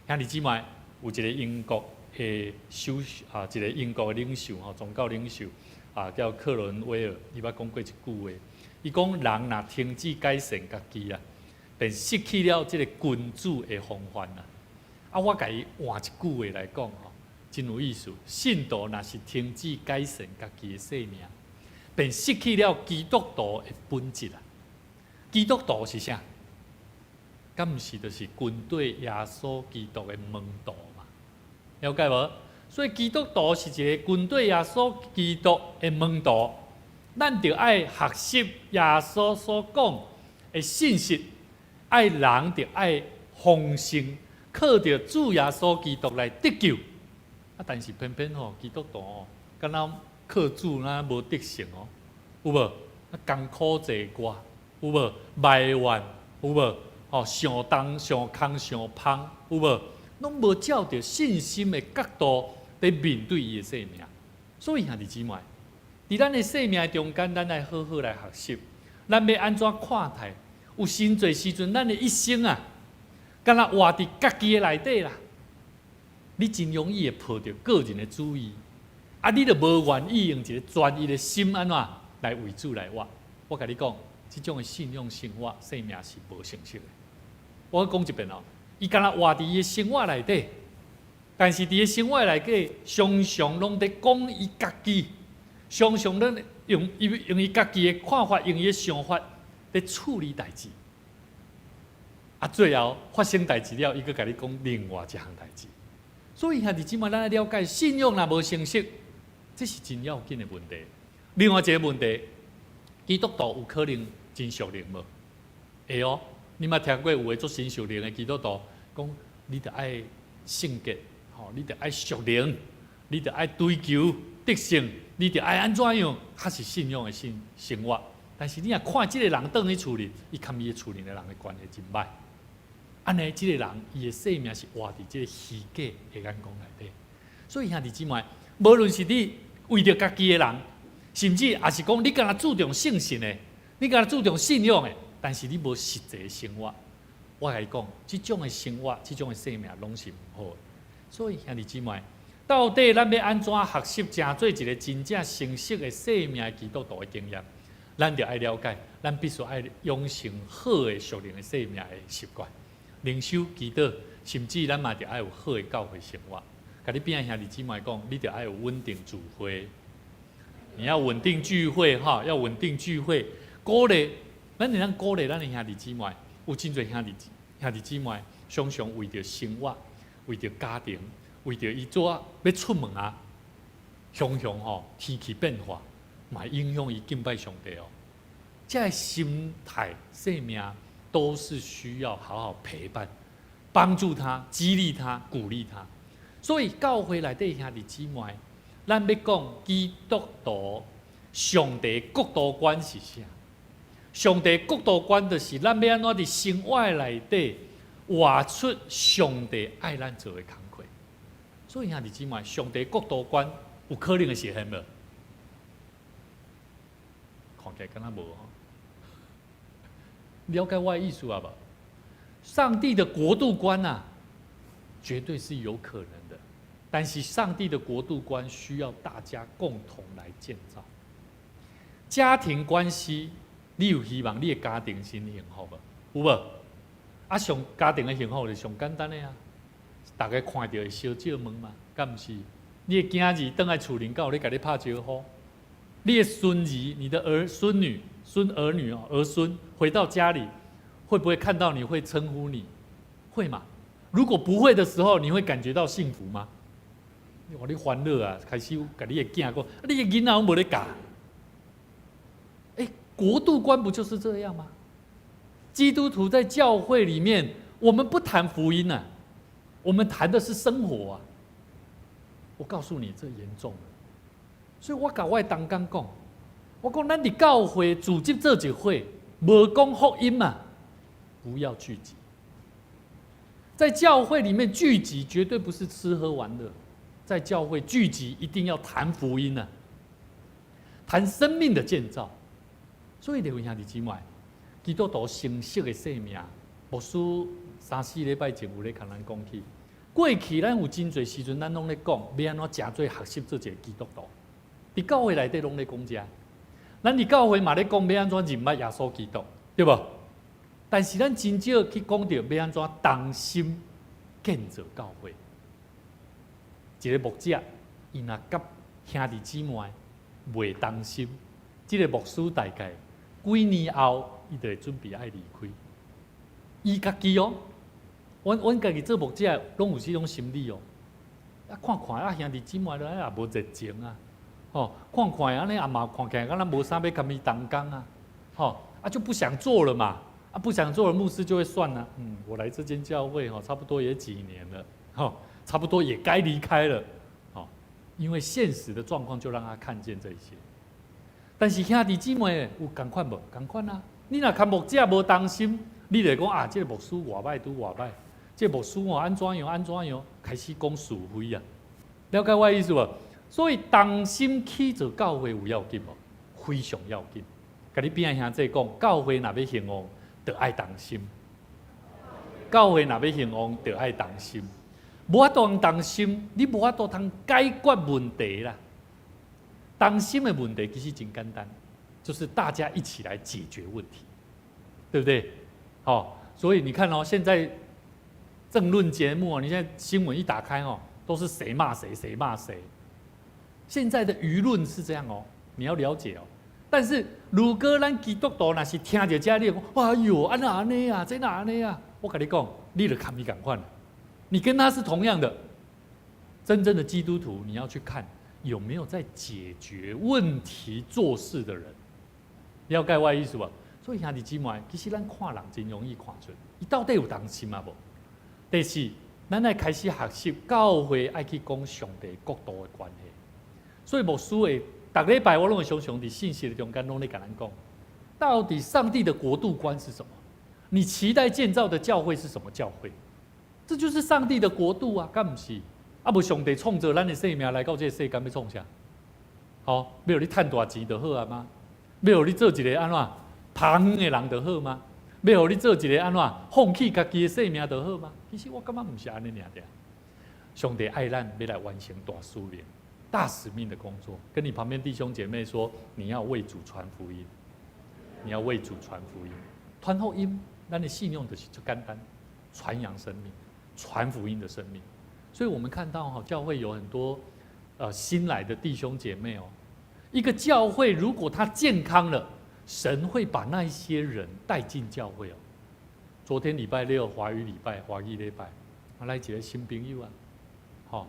S3: 兄弟姊妹，有一个英國的首啊，一个英國的領袖吼，宗教領袖啊，叫克倫威爾，伊捌講過一句話，伊講人若停止改善家己啊，便失去了這个君主的風範啊。啊，我共伊換一句話來講吼，真有意思。信徒若是停止改善家己的生命，便失去了基督徒的本質啊！基督徒是啥？敢毋是就是跟隨耶穌基督的門徒嘛？了解無？所以基督徒是一个跟隨耶穌基督的門徒，咱著愛學習耶穌所講的信息，愛人著愛豐盛，靠著主耶穌基督來得救。啊，但是偏偏吼，基督徒吼，敢若靠主若無得勝哦，有無？啊，艱苦濟寡，有無？埋怨有無？吼，想重想空想芳，有無？攏無照著信心的角度佇面對伊的生命。所以兄弟姊妹，佇咱的生命中間，咱愛好好來學習，咱欲按怎看待？有真濟時陣，咱的一生啊，敢若活佇家己的內底啦。你真容易會抱著個人的主意，啊，你就無願意用一个專一的心按怎來為主來活。我共你講，這種的信仰生活生命是無成熟的。我講一遍哦，伊敢若活佇伊的生活內底，但是佇伊生活內底，常常攏佇講伊家己，常常攏用伊家己的看法，用伊的想法佇處理代誌。啊，最後發生代誌了，伊閣共你講另外一項代誌。所以兄弟姊妹，咱愛了解信仰若無成熟，這是真要緊的問題。另外一個問題，基督徒有可能真屬靈無？會哦，你嘛聽過有的足真屬靈的基督徒講，你著愛聖潔，吼，你著愛屬靈，你著愛追求得勝，你著愛按怎樣，較是信仰的生活。但是你若看這個人轉去厝裡，伊佮伊的厝裡的人的關係真䆀。按呢，這個人伊的生命是活佇這個虛假的眼光內底。所以兄弟姊妹，無論是你為著家己的人，甚至也是講你敢若注重聖神的，你敢若注重信仰的，但是你無實際生活，我共你講，這種的生活，這種的生命攏是毋好的。所以兄弟姊妹，到底咱欲按怎學習，成做一個真正成熟的生命的基督徒的經驗？咱著愛了解，咱必須愛養成好的屬靈的生命的習慣，靈修、祈禱，甚至咱嘛著愛有好的教會生活。共你邊仔兄弟姊妹講，你著愛有穩定聚會，你要穩定聚會哈，要穩定聚會，鼓勵，咱會當鼓勵咱的兄弟姊妹，有真濟兄弟姊妹，常常為著生活，為著家庭，為著伊做欲出門啊，常常吼天氣變化，嘛影響伊敬拜上帝哦。這个心態、生命都是需要好好陪伴、幫助他、激勵他、鼓勵他。所以教會內底兄弟姊妹，咱欲講基督徒上帝國度觀是啥？上帝國度觀就是咱欲按怎佇生活內底活出上帝愛咱做的工課。所以兄弟姊妹，上帝國度觀有可能會實現無？看起來敢若無吼。了解我的意思啊無？上帝的國度觀啊，絕對是有可能的。但是上帝的國度觀需要大家共同來建造。家庭關係，你有希望你的家庭先幸福無？有無？啊，上家庭的幸福是上簡單的啊，逐家看著會相借問嘛，敢毋是？你的囝兒轉來厝裡，敢有咧共你拍招呼？你的孫兒、你的兒孫女、孫兒女哦，兒孫回到家裡，會不會看到你會稱呼你？會嗎？如果不會的時候，你會感覺到幸福嗎？哇，你煩惱啊，開始共你的囝講，你的囡仔攏無咧教。欸，國度觀不就是這樣嗎？基督徒在教會裡面，我們不談福音啊，我們談的是生活啊。我告訴你，這嚴重了。所以我共我的同工講，我講咱佇教會組織做一伙，無講福音嘛，不要聚集。在教會裡面聚集，絕對不是吃喝玩樂，在教會聚集一定要談福音啊，談生命的建造。所以，各位兄弟姊妹，基督徒成熟的生命，牧師三四禮拜前有咧共咱講起。過去咱有真濟時陣，咱攏咧講，欲按怎成做學習做一個基督徒。佇教會內底攏咧講這，咱佇教會嘛咧講欲按怎認捌耶穌基督，對無？但是咱真少去講著欲按怎同心建造教會。一個牧者，伊若佮兄弟姊妹袂同心，這個牧師大概幾年後，伊就會準備愛離開。伊家己哦，阮家己做牧者，攏有這種心理哦。啊，看看啊，兄弟姊妹咧也無熱情啊，吼，看看按呢也嘛看起來敢若無啥欲共伊同工啊，吼，啊就不想做了嘛，啊不想做了，牧師就會算了，嗯，我來這間教會吼，差不多也幾年了，吼，差不多也該離開了，吼，因為現實的狀況就讓他看見這些。但是兄弟姊妹有仝款無？仝款啊！你若共牧者無同心，你就講啊，這個牧師偌歹拄偌歹，這個牧師哦按怎樣按怎樣，開始講是非啊！了解我的意思無？所以同心去做教會有要緊無？非常要緊。共你邊仔兄弟講，教會若欲興旺，就愛同心。教會若欲興旺，就愛同心。無法度同心，你無法度通解決問題啦。同心的問題其實真簡單，就是大家一起來解決問題，對不對？好，所以你看哦，現在政論節目，你現在新聞一打開哦，都是誰罵誰，誰罵誰。現在的輿論是這樣哦，你要了解哦。但是如果咱基督徒若是聽著這，你講，哎喲，按怎按呢啊，這哪按呢啊？我共你講，你就共伊仝款，你跟他是同樣的。真正的基督徒，你要去看有沒有在解決問題做事的人。了解我的意思無？所以兄弟姊妹，其實咱看人真容易看出，伊到底有忠心抑無？第四，咱愛開始學習教會愛去講上帝國度的關係。所以牧師會逐禮拜我攏會常常佇信息的中間攏咧共咱講，到底上帝的國度觀是什麼？你期待建造的教會是什麼教會？這就是上帝的國度啊，敢毋是？啊，無上帝創造咱的生命來到這個世間欲創啥？好，欲予你趁大錢就好啊嗎？欲予你做一個按怎拍遠的人就好嗎？欲予你做一個按怎放棄家己的生命就好嗎？其實我感覺毋是按呢爾的。上帝愛咱，欲來完成大使命、大使命的工作。跟你旁邊弟兄姐妹說，你要為主傳福音，你要為主傳福音。傳福音，咱的信仰就是足簡單，傳揚生命，傳福音的生命。所以我們看到哈，教會有很多新來的弟兄姐妹哦。一個教會如果他健康了，神會把那一些人帶進教會哦。昨天禮拜六華語禮拜，華語禮拜，啊來一個新朋友啊，吼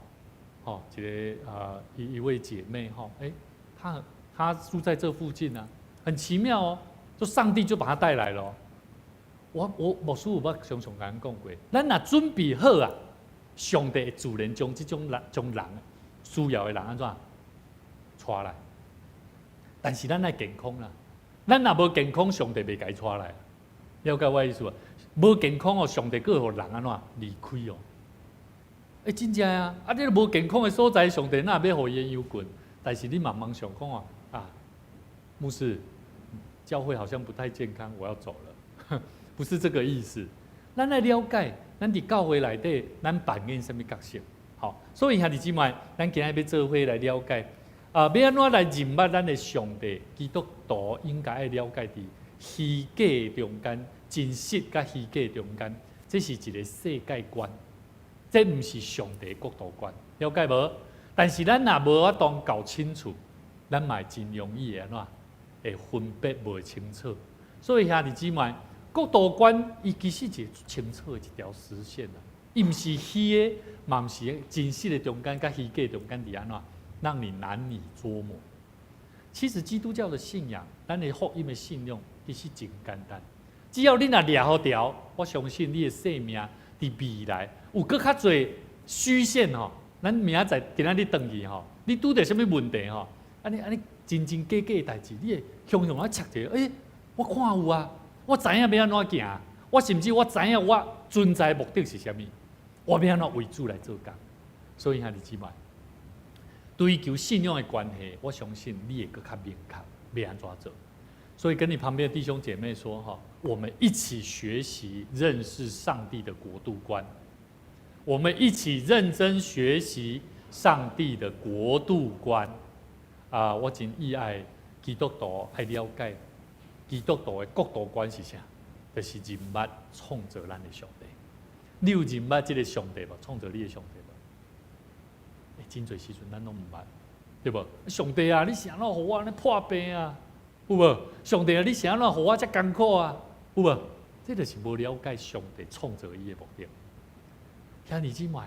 S3: 吼一個啊一位姐妹哈，欸，她住在這附近啊，很奇妙哦，就上帝就把她帶來了。我牧師有捌常常共咱講過，咱若準備好啊，上帝會自然將這種人將人需要的人按怎帶來。但是咱愛健康啦，咱若無健康，上帝袂共伊帶來。了解我意思無？無健康哦，上帝閣予人按怎離開哦？欸，真正啊！啊，你無健康的所在，上帝哪會予伊羊群？但是你慢慢想講啊，啊，牧師，教會好像不太健康，我要走了，不是這個意思。咱愛了解，咱佇教會內底，咱扮演啥物角色？好，所以兄弟姊妹，咱今日欲做伙來了解。啊，欲按怎來認捌咱的上帝？基督徒應該愛了解佇虛假中間，真實佮虛假中間，這是一個世界觀，這毋是上帝國度觀，了解無？但是咱若無法度搞清楚，咱嘛會真容易按怎會分別無清楚。所以兄弟姊妹，國度觀伊其實是清楚的一條實線啊，伊毋是虛的，嘛毋是真實的中間佮虛假中間佇按怎？讓你難以捉摸。其實基督教的信仰，咱的福音的信仰，其實真簡單。只要你若掠予牢，我相信你的生命佇未來有閣較濟虛線吼。咱明仔載今仔日轉去吼，你拄著啥物問題吼？按呢按呢真真假假的代誌，你會雄雄啊插一個，欸，我看有啊，我知影欲按怎行，我甚至我知影我存在的目的是啥物，我欲按怎為主來做工。所以兄弟姊妹，追求信仰的關係，我相信你會閣較明確，欲按怎做。所以跟你旁邊的弟兄姐妹說哈，我們一起學習認識上帝的國度觀，我們一起認真學習上帝的國度觀。啊，我真意愛基督徒愛了解基督徒的國度觀是啥，就是認捌創造咱的上帝。你有認捌這個上帝無？創造你的上帝無？欸，真濟時陣咱攏毋捌，對無？上帝啊，你是按怎予我按呢破病啊？有無？上帝啊，你是按怎予我遮艱苦啊？有無？這就是無了解上帝創造伊的目的。兄弟姊妹，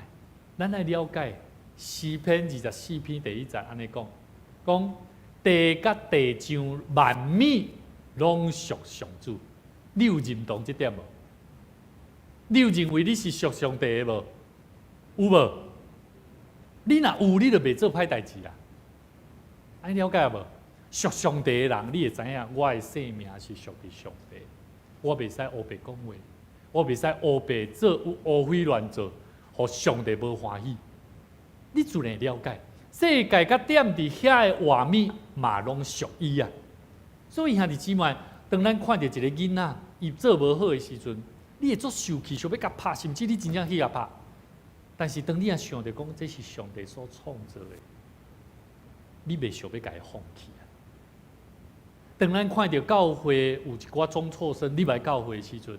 S3: 咱愛了解詩篇24篇第一節按呢講，講地佮地上萬物攏屬上主。你有認同這點無？你有認為你是屬上帝的無？有無？你若有，你就袂做歹代誌啦。按呢了解無？屬上帝的人，你會知影，我的生命是屬於上帝，我袂使烏白講話，我袂使烏白做烏非亂做，予上帝無歡喜。你自然會了解，世界佮踮佇遐的活物嘛，攏屬伊啊。所以兄弟姊妹，當咱看著一個囡仔伊做無好的時陣，你會足受氣，想欲共拍，甚至你真正去共拍。但是當你若想著講這是上帝所創造的，你袂想欲共伊放棄啊。當咱看著教會有一寡中輟生入來教會的時陣，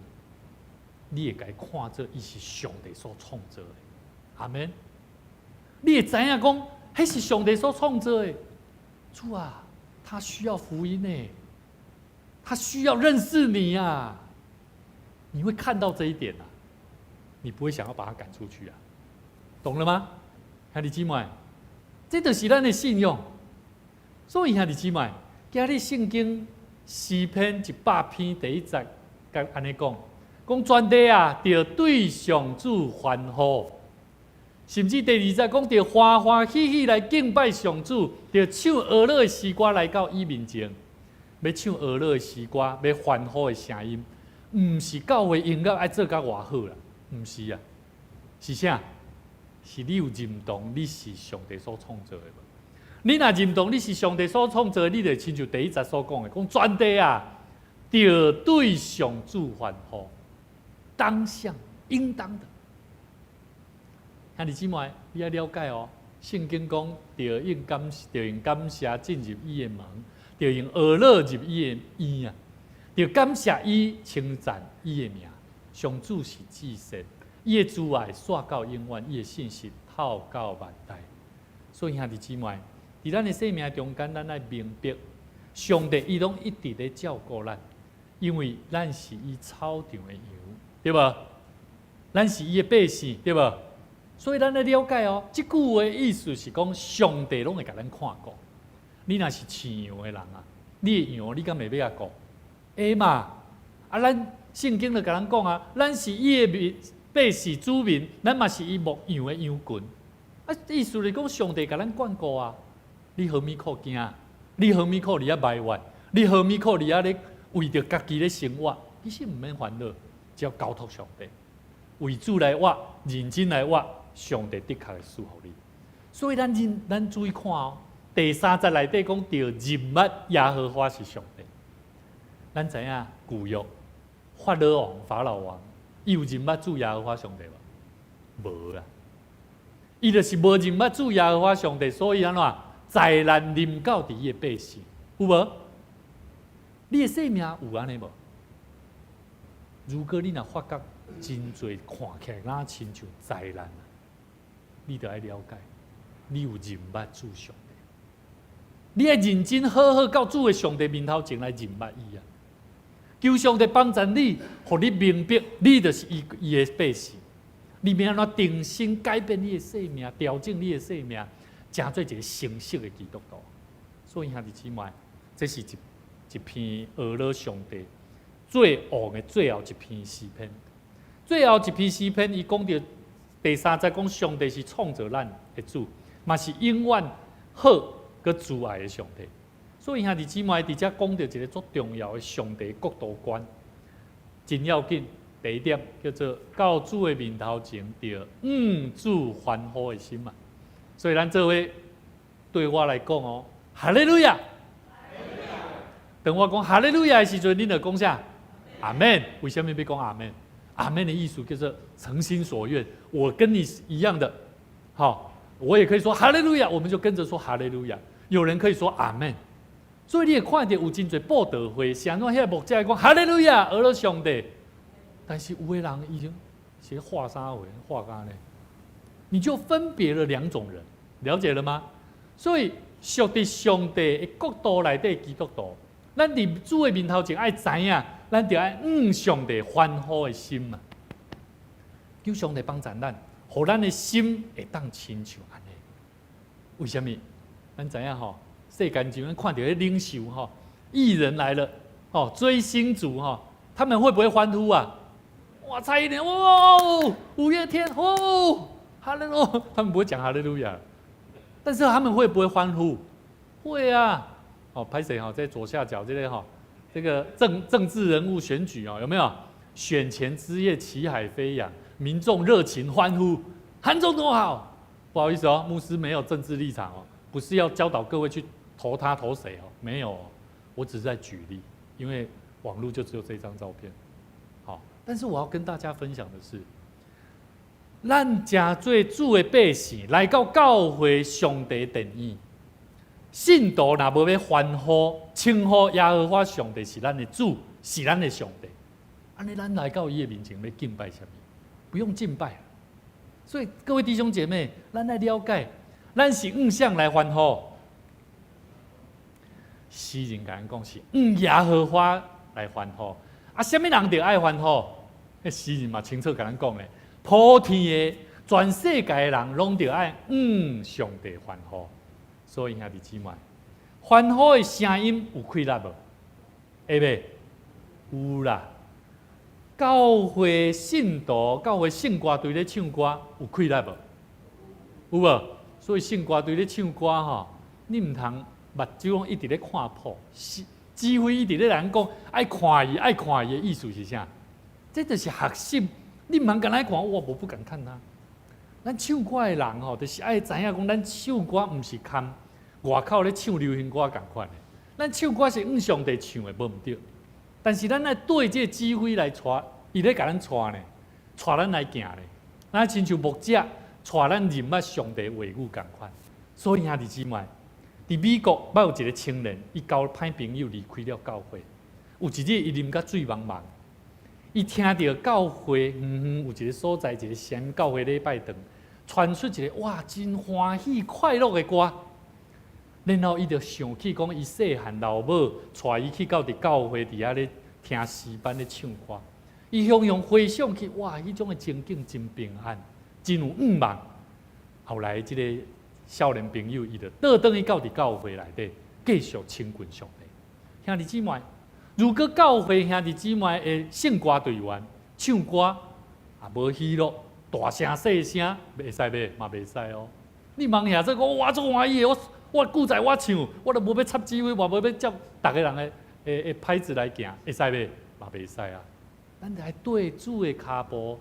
S3: 你會共伊看做伊是上帝所創造的，阿門。你會知影講，彼是上帝所創造的，主啊，他需要福音呢，他需要認識你啊！你會看到這一點啊，你不會想要把他趕出去啊，懂了嗎？兄弟姊妹，這就是咱的信仰。所以兄弟姊妹，今日聖經詩篇100篇第一節，共按呢講，講全地啊，著對上主歡呼，甚至第二節講，著歡歡喜喜來敬拜上主，著唱和樂的詩歌來到伊面前，欲唱和樂的詩歌，欲歡呼的聲音，毋是教會音樂愛做甲偌好啦，毋是啊，是啥？是你有認同你是上帝所創造的無？你若認同你是上帝所創造的，你就親像第一節所講的，講全地啊，著對上主歡呼，當向應當的。兄弟姊妹，你愛了解哦。聖經講，著用感謝進入伊的門，著用和樂入伊的院啊，著感謝伊，稱讚伊的名。上主是至善，伊的慈愛紲到永遠，伊的信實透到萬代。所以兄弟姊妹，佇咱的生命中間，咱愛明白，上帝伊攏一直咧照顧咱，因為咱是伊草場的羊，對無？咱是伊的百姓，對無？所以咱愛了解哦，這句話意思是講，上帝攏會共咱看顧。你若是飼羊的人啊，你的羊你敢會欲共顧？會嘛？啊，咱聖經就共咱講啊，咱是伊的民百姓子民，咱嘛是伊牧養的羊群。啊，意思是講，上帝共咱看顧啊。你何物苦驚？你何物苦佇遐埋怨？你何物苦佇遐咧為著家己咧生活？其實毋免煩惱，只要交託上帝，為主來活，認真來活，上帝的確會賜予你。所以咱認咱注意看哦，第三節內底講著認捌耶和華是上帝。咱知影舊約法老王、法老王，伊有認捌主耶和華上帝無？無啦，伊就是無認捌主耶和華上帝，所以按怎災難臨到佇伊的百姓，有無？你的生命有按呢無？如果你若發覺真濟看起來若親像災難，你著愛了解，你有認捌主上帝，你愛認真好好到主的上帝面頭前來認捌伊啊！求上帝幫助你，予你明白，你就是伊伊的百姓。你欲按怎重新改變你的生命，調整你的生命，成做一個成熟的基督徒。所以兄弟姊妹，這是一一篇呵咾上帝最王的最後一篇詩篇。最後一篇詩篇，伊講著第三節講上帝是創造咱的主，嘛是永遠好閣慈愛的上帝。所以兄弟姊妹，佇遮講著一個足重要的上帝國度觀，真要緊。第一點叫做到主的面頭前，著向主歡呼的心嘛。所以咱做伙對我來講哦，哈利路亞。當我講哈利路亞的時陣，恁著講啥？阿門。為啥物欲講阿門？阿門的意思叫做誠心所願，我跟你一樣的，好，我也可以說哈利路亞，我們就跟着說哈利路亞。有人可以說阿門，所以你會看著有真濟佈道會，是按怎彼個牧者講哈利路亞，呵咾上帝。但是有的人已經是畫啥話，畫干呢？你就分別了兩種人，了解了嗎？所以屬佇上帝的國度內底基督徒，咱佇主的面頭前愛知影，咱著愛向上帝歡呼的心嘛。求上帝幫助咱，予咱的心會當親像按呢。為啥物？咱知影吼，世間上看著彼領袖吼，藝人來了，哦，追星族吼，他們會不會歡呼啊？哇，蔡依林，哇，五月天，哦，哈利路，他們不會講哈利路亞，但是他們會不會歡呼？會啊！哦，歹勢吼，在左下角這個吼，這個政治人物選舉哦，有沒有？選前之夜旗海飛揚，民眾熱情歡呼，韓總統好。不好意思哦，牧師沒有政治立場哦，不是要教導各位去投他投誰哦，沒有，我只是在舉例，因為網絡就只有這張照片。好，但是我要跟大家分享的是，咱成做主的百姓，來到教會上帝殿院，信徒若無欲歡呼、稱呼耶和華上帝是咱的主，是咱的上帝，按呢咱來到伊的面前欲敬拜啥物？不用敬拜。所以各位弟兄姐妹，咱來了解，咱是向誰來歡呼？詩人共咱講是向耶和華來歡呼。啊，啥物人著愛歡呼？彼詩人嘛清楚共咱講咧，普天的全世界的人攏著愛向上帝歡呼。所以兄弟姊妹，歡呼的聲音有氣力無？會袂？有啦。教會信徒、教會聖歌隊咧唱歌有氣力無？有無？所以聖歌隊咧唱歌吼，你毋通目睭攏一直咧看譜，指揮一直咧人講愛看伊，愛看伊的意思是啥？這就是學習。你毋通干焦看，我無不敢看他。咱唱歌的人吼，就是愛知影講，咱唱歌毋是含外口咧唱流行歌仝款的。咱唱歌是向上帝唱的，無毋對。但是咱愛對這個指揮來帶，伊咧共咱帶呢，帶咱來行咧。咱親像牧者帶咱認捌上帝話語仝款。所以兄弟姊妹，佇美國捌有一個青年，伊交歹朋友離開了教會。有一日，伊啉甲醉茫茫，伊聽著教會遠遠有一個所在，一個聲教會禮拜堂，傳出一個哇，真歡喜快樂的歌。然後伊就想起講，伊細漢老母帶伊去到佇教會佇遐咧聽詩班咧唱歌，伊雄雄回想起哇，彼種的情景真平安，真有向望。後來這個少年朋友，伊就倒轉去到佇教會內底，繼續親近上帝。兄弟姊妹，如果教會兄弟姊妹的聖歌隊員唱歌也無喜樂，大聲細聲，袂使袂嘛袂使哦。你茫遐這講，我足歡喜的，我古在我唱，我都無欲插指揮，嘛無欲接逐个人的拍子來行，會使袂？嘛袂使啊。咱來對主的跤步，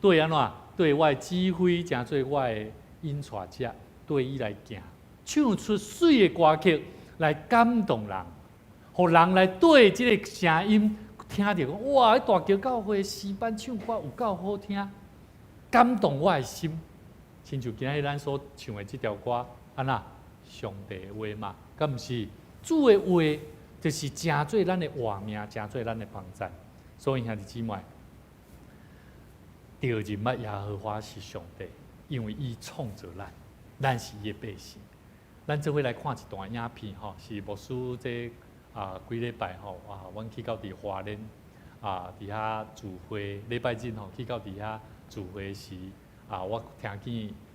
S3: 對按怎？對我的指揮，成做我的引帶者，對伊來行，唱出媠的歌曲來感動人，予人來對這个聲音聽著講，哇！彼大橋教會詩班唱歌有夠好聽，感動我的心。親像今日咱所唱的這條歌，按怎？上帝的話嘛，敢毋是？主的話就是成做咱的活命，成做咱的幫贊。所以兄弟姊妹，著認捌耶和華是上帝，因為伊創造咱，咱是伊的百姓。咱做伙來看一段影片吼，是牧師這幾禮拜吼啊，阮去到佇花蓮啊，佇遐聚會，禮拜日吼去到佇遐聚會時啊，我聽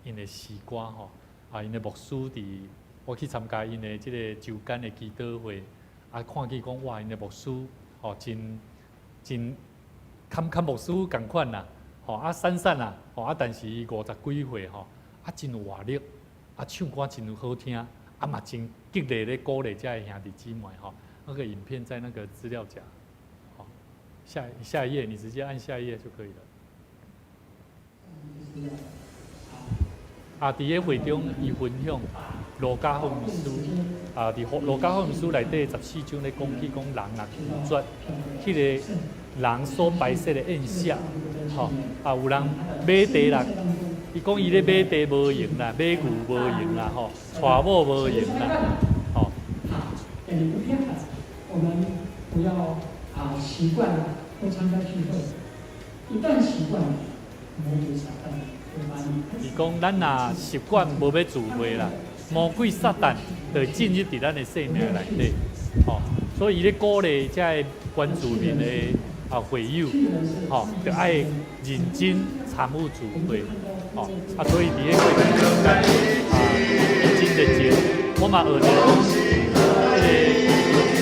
S3: 見𪜶的詩歌吼，啊，𪜶的牧師佇我去參加𪜶的這個週間的祈禱會，啊，看見講哇，𪜶的牧師吼真真堪堪牧師仝款啦，吼啊瘦瘦啦，吼啊，但是伊五十幾歲吼，啊真有活力，啊唱歌真有好聽，啊嘛真激勵咧鼓勵遮的兄弟姊妹吼。那個影片在那個資料夾，好，下下一頁你直接按下一頁就可以了。啊，佇個會中，伊分享路加福音書，啊，佇路加福音書內底十四章咧講起講人若拒絕彼個人所擺設的宴席，吼，啊，有人買地啦，伊講伊咧買地無閒啦，買牛無閒啦，吼，娶某無閒啦，吼。
S5: 我們不要啊習慣不參加聚會，一旦習慣，魔鬼撒旦會把你。
S3: 伊講咱若習慣無欲聚會啦，魔鬼撒旦就會進入佇咱的生命內底，吼，所以伊咧鼓勵遮个原住民的啊會友，吼，著愛認真參與聚會，吼，啊，所以佇咧過程中間啊，真熱情，我嘛學著講，這个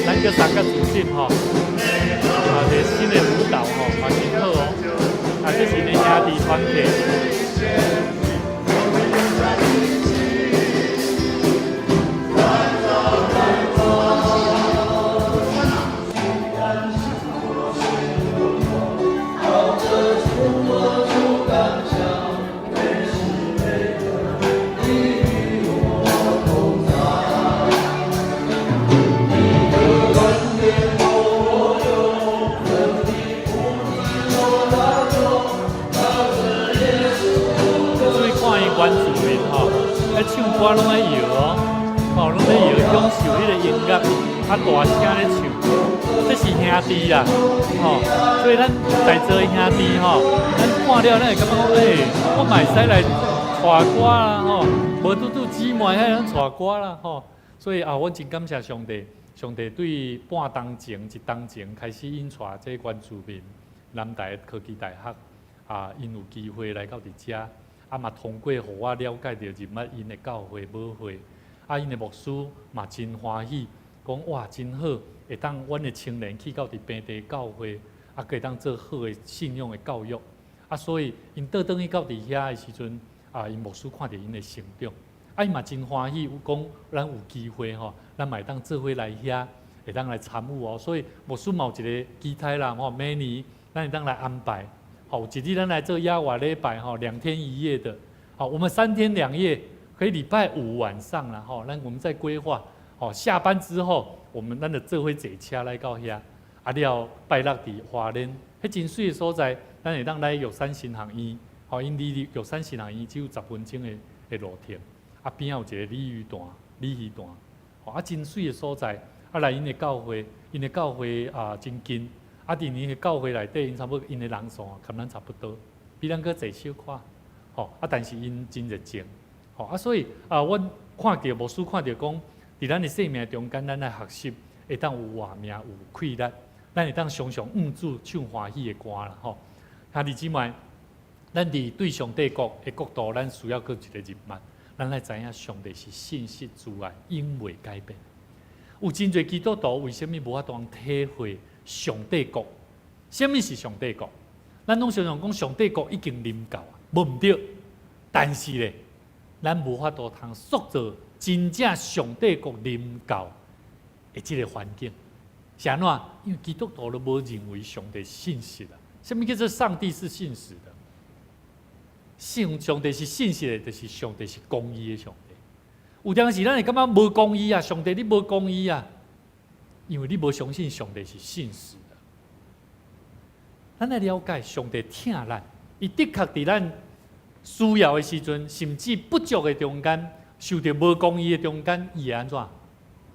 S3: 咱叫三角主席吼，啊，這個新的舞蹈吼，嘛真好哦，啊，這是𪜶兄弟團體。注意看𪜶原住民吼，咧唱歌攏愛搖哦，吼攏咧搖，享受彼个音樂，啊大聲咧唱，這是兄弟啦，吼，所以咱在座的兄弟吼，咱看了咱會感覺講，欸，我嘛會使來帶歌啦，吼，無拄拄姊妹遐通帶歌啦，吼，所以啊，阮真感謝上帝，上帝對半冬前一冬前開始引帶這個原住民南台科技大學啊，𪜶有機會來到佇遮。啊嘛通過予我了解著入捌𪜶的教會母會，啊𪜶的牧師嘛真歡喜，講哇真好，會當阮的青年去到佇平地教會，啊，閣會當做好的信仰的教育，啊所以𪜶倒轉去到佇遐的時陣，啊𪜶牧師看著𪜶的成長，啊伊嘛真歡喜，有講咱有機會吼，咱嘛會當做伙來遐，會當來參與哦，所以牧師嘛有一個期待啦，吼，明年咱會當來安排。好，一日咱來做野外禮拜吼，2天1夜的。好，我們3天2夜，可以禮拜五晚上啦，吼，咱我們再規劃。好，下班之後，我們咱就做伙坐車來到遐，啊了拜六佇花蓮，彼真媠的所在，咱會當來玉山神學院，吼，𪜶離玉山神學院只有10分鐘的路程，啊邊仔有一個鯉魚潭，鯉魚潭，吼啊真媠的所在，啊來𪜶的教會，𪜶的教會啊真近。啊，佇𪜶的教會內底，𪜶差不多，𪜶的人數啊，佮咱差不多，比咱閣濟小可，吼啊，但是𪜶真熱情，吼啊，所以啊，阮看著牧師看著講，佇咱的生命中間，咱來學習，會當有活命，有氣力，咱會當常常向主唱歡喜的歌啦，吼。兄弟姊妹，咱佇對上帝國的國度，咱需要閣一個入捌，咱來知影上帝是信實慈愛，永袂改變。有真濟基督徒為啥物無法度體會上帝國？啥物是上帝國？咱攏常常講上帝國已經臨到啊，無毋對。但是咧，咱無法度通塑造真正上帝國臨到的這個環境。是按怎？因為基督徒都無認為上帝信實啊。啥物叫做上帝是信實的？信上帝是信實的，就是上帝是公義的上帝。有當時咱會感覺無公義啊，上帝你無公義啊，因為你無相信上帝是信實的。咱來了解上帝疼咱，伊的確佇咱需要的時陣，甚至不足的中間，受著無公義的中間，伊會按怎？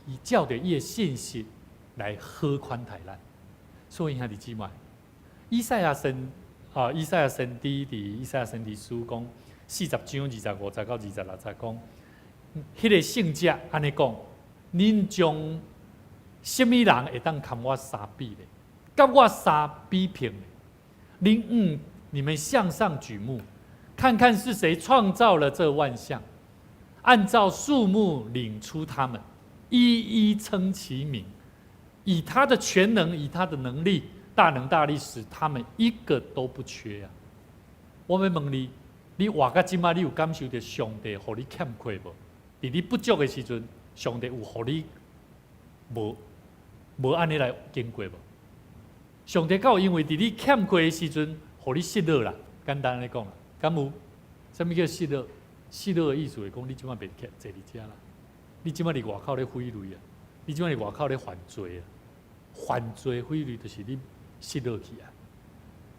S3: 伊照著伊的信實來好款待咱。所以兄弟姊妹，以賽亞先知佇以賽亞先知書講40章25節到26節講，彼個聖者按呢講，恁將啥物人會當共我相比咧？佮我相比拼咧？你們向上舉目，看看是誰創造了這萬象，按照數目領出他們，一一稱其名，以他的權能，以他的能力，大能大力，使他們一個都不缺啊！我欲問你，你活到這擺，你有感受著上帝予你欠缺無？佇你不足的時陣，上帝有予你無無按呢來經過無？上帝敢有因為佇你欠缺的時陣，予你失落啦？簡單來講啦，敢有？啥物叫失落？失落的意思是講，你這擺袂坐佇遮啦，你這擺佇外口咧揮淚啊，你這擺佇外口咧犯罪啊，犯罪揮淚就是你失落去啊。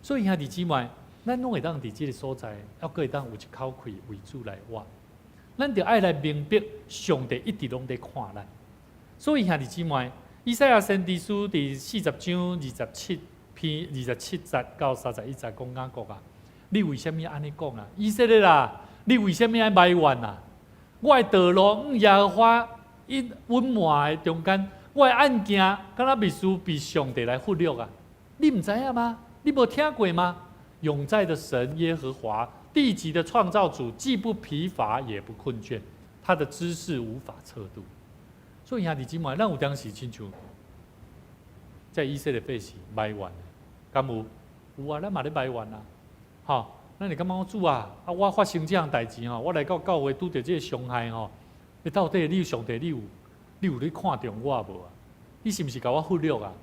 S3: 所以兄弟姊妹，咱攏會當佇這个所在，猶閣會當有一口氣為主來活。咱著愛來明白，上帝一直攏佇看咱。所以兄弟姊妹，以賽亞先知書佇40章27篇27節到31節講雅各啊，你為啥物按呢講啊？以色列啊，你為啥物愛埋怨啊？我的道路向耶和華隱瞞的中間，我的案件敢若必須被上帝來忽略啊？你毋知影嗎？你無聽過嗎？永在的神耶和華，地極的創造主，既不疲乏也不困倦，他的知識無法測度。所以兄弟姊妹，咱有當時親像在以色列百姓埋怨，敢有？有啊，咱嘛咧埋怨啊！吼，咱會感覺主啊，啊，我發生這項代誌吼，我來到教會拄著這个傷害吼，你到底你上帝你有咧看重我無啊？你是毋是共我忽略啊？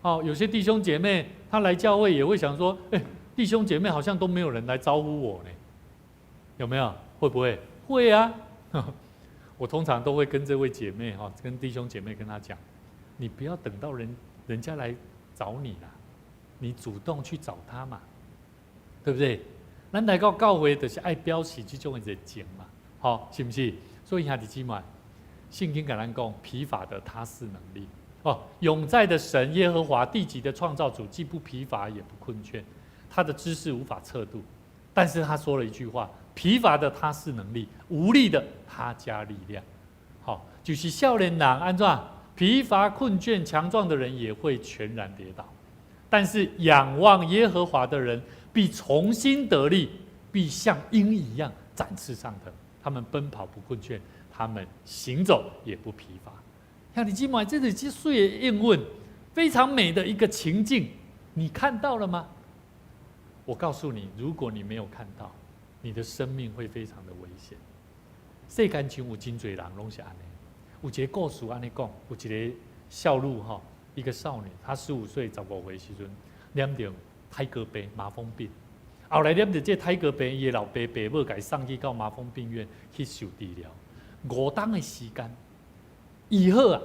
S3: 哦，有些弟兄姐妹他來教會也會想說，欸，弟兄姐妹好像都沒有人來招呼我呢，有沒有？會不會？會啊！我通常都會跟這位姐妹哈，跟弟兄姐妹跟他講，你不要等到人家來找你啦，你主動去找他嘛，對不對？咱來到教會就是愛表示這種的熱情嘛，好，是毋是？所以兄弟姊妹，聖經共咱講，疲乏的他賜能力哦，永在的神耶和華地極的創造主，既不疲乏也不困倦，他的知識無法測度。但是他說了一句話：疲乏的他賜能力，無力的他加力量。好，就是少年人按怎疲乏困倦，強壯的人也會全然跌倒。但是仰望耶和華的人必重新得力，必像鷹一樣展翅上騰。他們奔跑不困倦，他們行走也不疲乏。兄弟姊妹，這是這媠的應允，非常美的一個情境，你看到了嗎？我告訴你，如果你沒有看到，你的生命會非常的危險。世間上有真濟人攏是按呢，有一個故事按呢講，有一個少女吼，一個少女，她15歲15歲時陣，染著苔哥病、麻風病。後來染著這個苔哥病，伊的老爸爸母共伊送去到麻風病院去受治療。5冬的時間，醫好啊！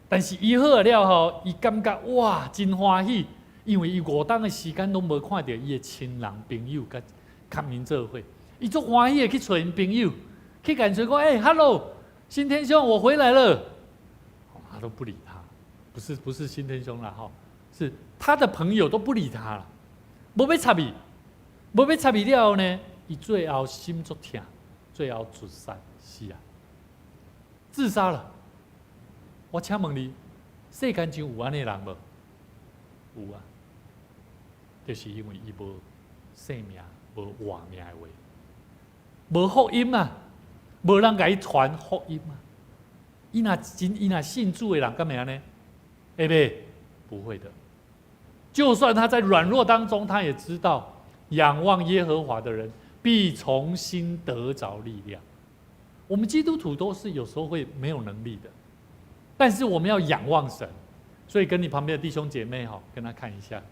S3: 但是醫好啊了後，伊感覺哇，真歡喜，因為伊五冬的時間攏無看著伊的親人朋友佮佮𪜶做伙，伊足歡喜的去揣𪜶朋友，去共𪜶講，欸，Hello，新天兄，我回來了。他都不理他，不是新天兄啦，吼，是他的朋友都不理他了，無欲插伊，無欲插伊了後呢，伊最後心足疼，最後自殺死啊，自殺了。我請問你，世間上有按呢人無？有啊，就是因為伊無生命、無活命的話，無福音啊，無人共伊傳福音啊。伊若信主的人，敢會按呢？會袂？不會的。就算他在軟弱當中，他也知道仰望耶和華的人必重新得著力量。我們基督徒都是有時候會沒有能力的，但是我們要仰望神。所以跟你旁邊的弟兄姐妹哈，跟他看一下，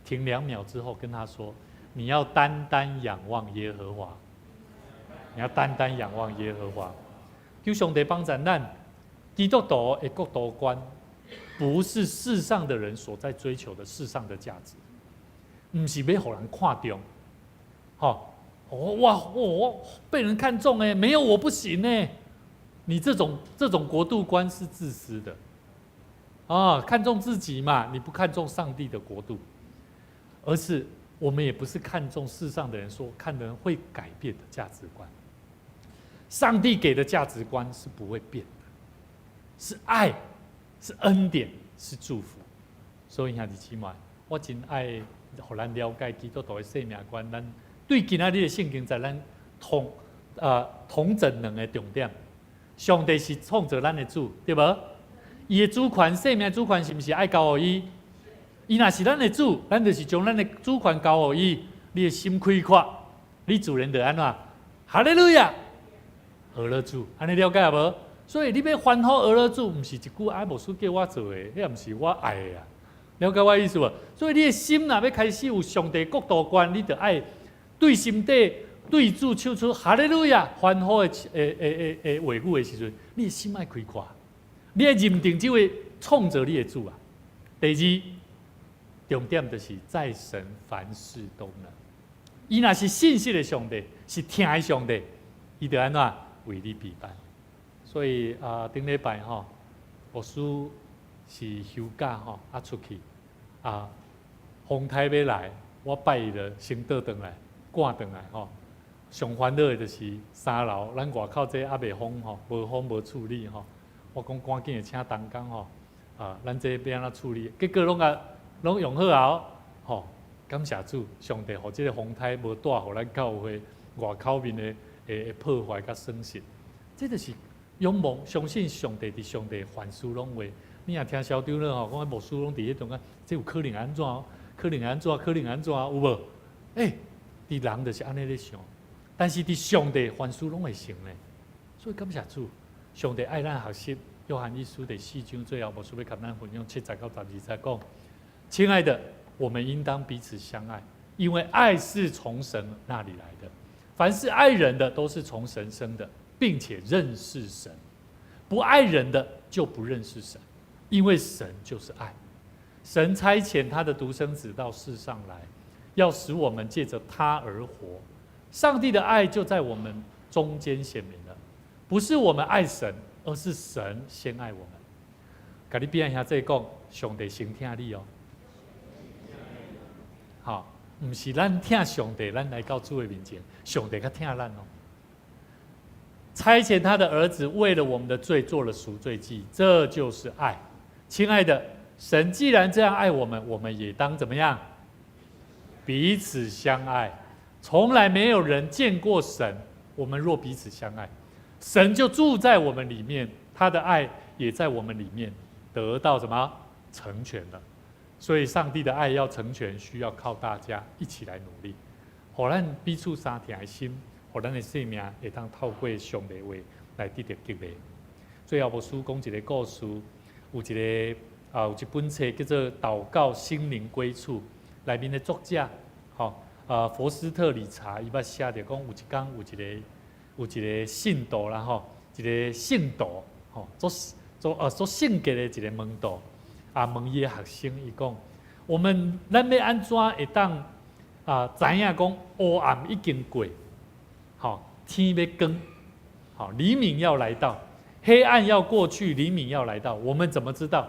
S3: 停2秒之後跟他說：你要單單仰望耶和華，你要單單仰望耶和華。求上帝幫助咱，基督徒的國度觀，不是世上的人所在追求的世上的價值，毋是欲予人看重，吼，哇，我被人看重哎，沒有我不行呢。你這種國度觀是自私的，啊，看重自己嘛，你不看重上帝的國度，而是我們也不是看重世上的人說看的人會改變的價值觀。上帝給的價值觀是不會變的，是愛，是恩典，是祝福。所以兄弟姊妹，我真愛予咱了解基督徒的生命觀。咱對今仔日的聖經，在咱統整兩個重點。上帝是創造咱的主，對無？伊的主權、生命主權是毋是愛交予伊？伊若是咱的主，咱就是將咱的主權交予伊。你的心開闊，你自然就按怎？哈利路亞！學了主，按呢了解無？所以你欲歡呼呵咾主，毋是一句啊，牧師叫我做的，彼毋是我愛的啊。了解我意思無？所以你的心若欲開始有上帝國度觀，你就愛對心底對主唱出哈利路亞歡呼的話語的時陣，你的心愛開闊，你愛認定這位創造你的主啊。第二，重點就是在神凡事都能。伊若是信實的上帝，是疼的上帝，伊就按怎為你備辦。所以啊，頂禮拜吼，牧師是休假吼，啊出去啊，風颱欲來，我拜一就先倒轉來，趕轉來吼。上煩惱的就是三樓，咱外口這猶未風吼，無風無處理吼。我講趕緊的請同工吼，啊，咱這欲按怎處理？結果攏共攏用好啊，吼！感謝主，上帝予這个風颱無帶予咱教會外口面的破壞佮損失。這就是仰望相信上帝，佇上帝凡事攏會。你若聽小長老吼，講牧師攏佇彼中間，這有可能按怎？可能按怎？可能按怎？有無？欸，佇人就是按呢咧想，但是佇上帝凡事攏會成咧。所以感謝主，上帝愛咱學習。約翰一書第四章最後，牧師欲共咱分享7節到12節講：親愛的，我們應當彼此相愛，因為愛是從神那裡來的。凡是愛人的，都是從神生的，並且認識神；不愛人的，就不認識神，因為神就是愛。神差遣他的獨生子到世上來，要使我們借著他而活。上帝的愛就在我們中間顯明了，不是我們愛神，而是神先愛我們。共你邊仔兄弟講，上帝先疼你哦。好，毋是咱疼上帝，咱來到主的面前，上帝較疼咱哦。差遣他的兒子為了我們的罪做了贖罪祭，這就是愛。親愛的，神既然這樣愛我們，我們也當怎麼樣？彼此相愛。從來沒有人見過神。我們若彼此相愛，神就住在我們裡面，他的愛也在我們裡面得到什麼成全了。所以，上帝的愛要成全，需要靠大家一起來努力，予咱彼此相疼的心，予咱的生命會當透過上帝話來得著激勵。最後，牧師講一個故事，有一個啊，有一本冊叫做《禱告心靈歸處》，內面的作者，吼啊，佛斯特理查，伊捌寫著講，有一工有一個信徒啦，吼，一個聖徒，吼，做做呃做聖潔的一個門徒，啊，問伊的學生，伊講，我們咱欲按怎會當啊知影講黑暗已經過，吼，天欲光，吼，黎明要來到，黑暗要過去，黎明要來到，我們怎麼知道？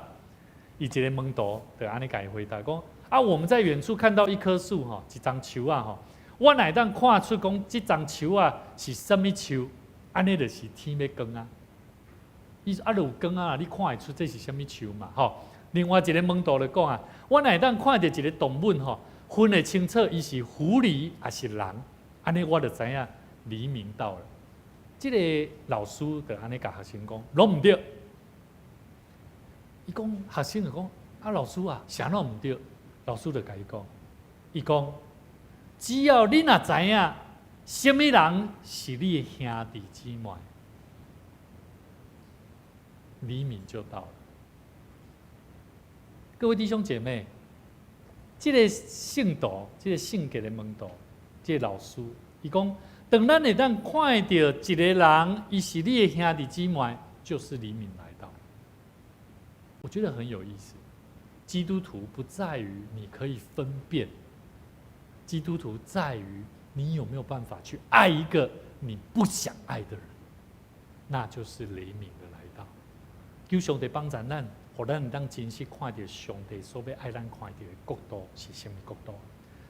S3: 伊一個門徒就按呢共伊回答講。啊，我們在遠處看到一棵樹，吼，一叢樹仔，吼，我若會當看出講這叢樹仔是啥物樹，按呢就是天欲光啊。伊說啊，就有光啊，你看會出這是啥物樹嘛？吼。另外一個門徒就講啊，我若會當看著一個動物，吼，分會清楚伊是狐狸抑是人，按呢我就知影黎明到了。這個老師就按呢共學生講，攏毋對。伊講學生就講啊，老師啊，啥攏毋對？老師就共伊講，伊講，只要你若知影，啥物人是你的兄弟姊妹，黎明就到了。各位弟兄姐妹，這個聖徒，這個聖潔的門徒，這個老師，伊講，當咱會當看著一個人，伊是你的兄弟姊妹，就是黎明來到。我覺得很有意思。基督徒不在於你可以分辨，基督徒在於你有沒有辦法去愛一個你不想愛的人，那就是黎明的來到。求上帝幫助咱，予咱當真實看著上帝所欲愛咱看著的國度是啥物國度。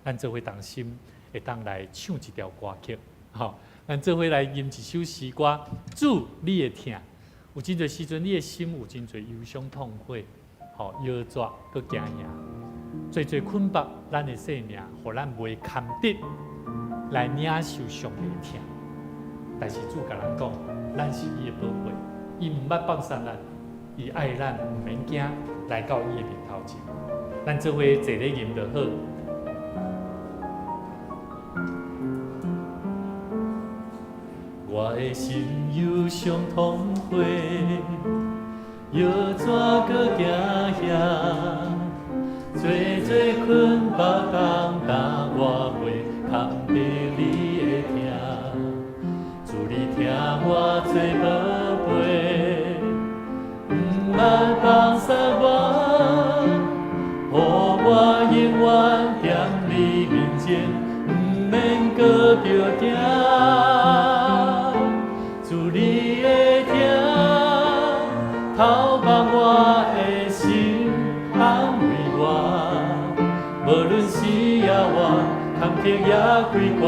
S3: 咱做伙同心會當來唱一條歌曲，吼，咱做伙來吟一首詩歌。主，你的疼，有真濟時陣，你的心有真濟憂傷痛悔。吼，搖逝閣驚嚇，濟濟捆縛咱的生命，予咱袂堪得來領受上帝的疼。但是主共咱講，咱是伊的寶貝，伊毋捌放殺咱，伊愛咱，毋免驚來到伊的面頭前。咱做伙坐咧吟就好。我的心憂傷痛悔。搖逝閣驚嚇，濟濟捆縛重擔，我袂堪得你的疼。主你疼我做寶貝，毋捌放殺我，予我永遠踮你面前，毋免閣著驚。主你的疼。透縛我的心，安慰我。無論死抑活，坎坷抑快活，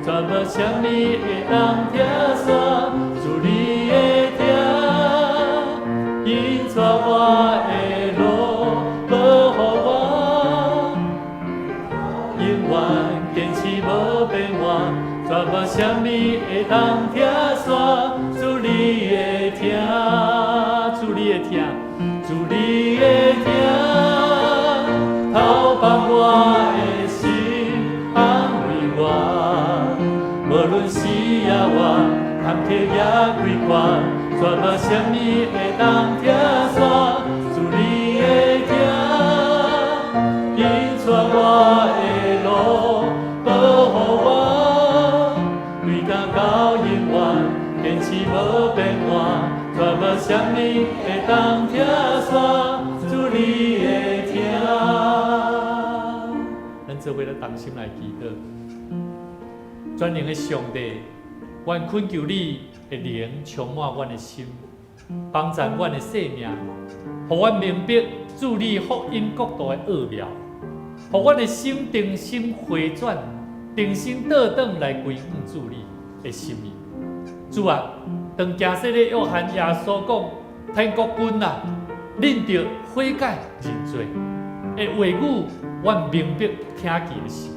S3: 全無啥物會當拆散。主你的疼，引帶我的路，保護我，永遠堅持無變換，全無啥物會當拆散。主你的疼。主你的疼，主你的疼，透縛我的心，安慰我。無論死抑活，坎坷抑快活，全無啥物會當拆散。主你的疼，引帶我的路，保護我，對今到永遠，堅持無變換。全無啥物會當拆散，主你的疼。咱做伙來同心來祈禱，全能的上帝，阮懇求你的靈充滿阮的心，幫助阮的生命，予阮明白主你福音國度的奧妙，予阮的心重新回轉，重新倒轉來歸向主你的心意。主啊！當驚洗禮約翰耶穌講：天國近啊，恁著悔改認罪的話語，阮明白聽見的時，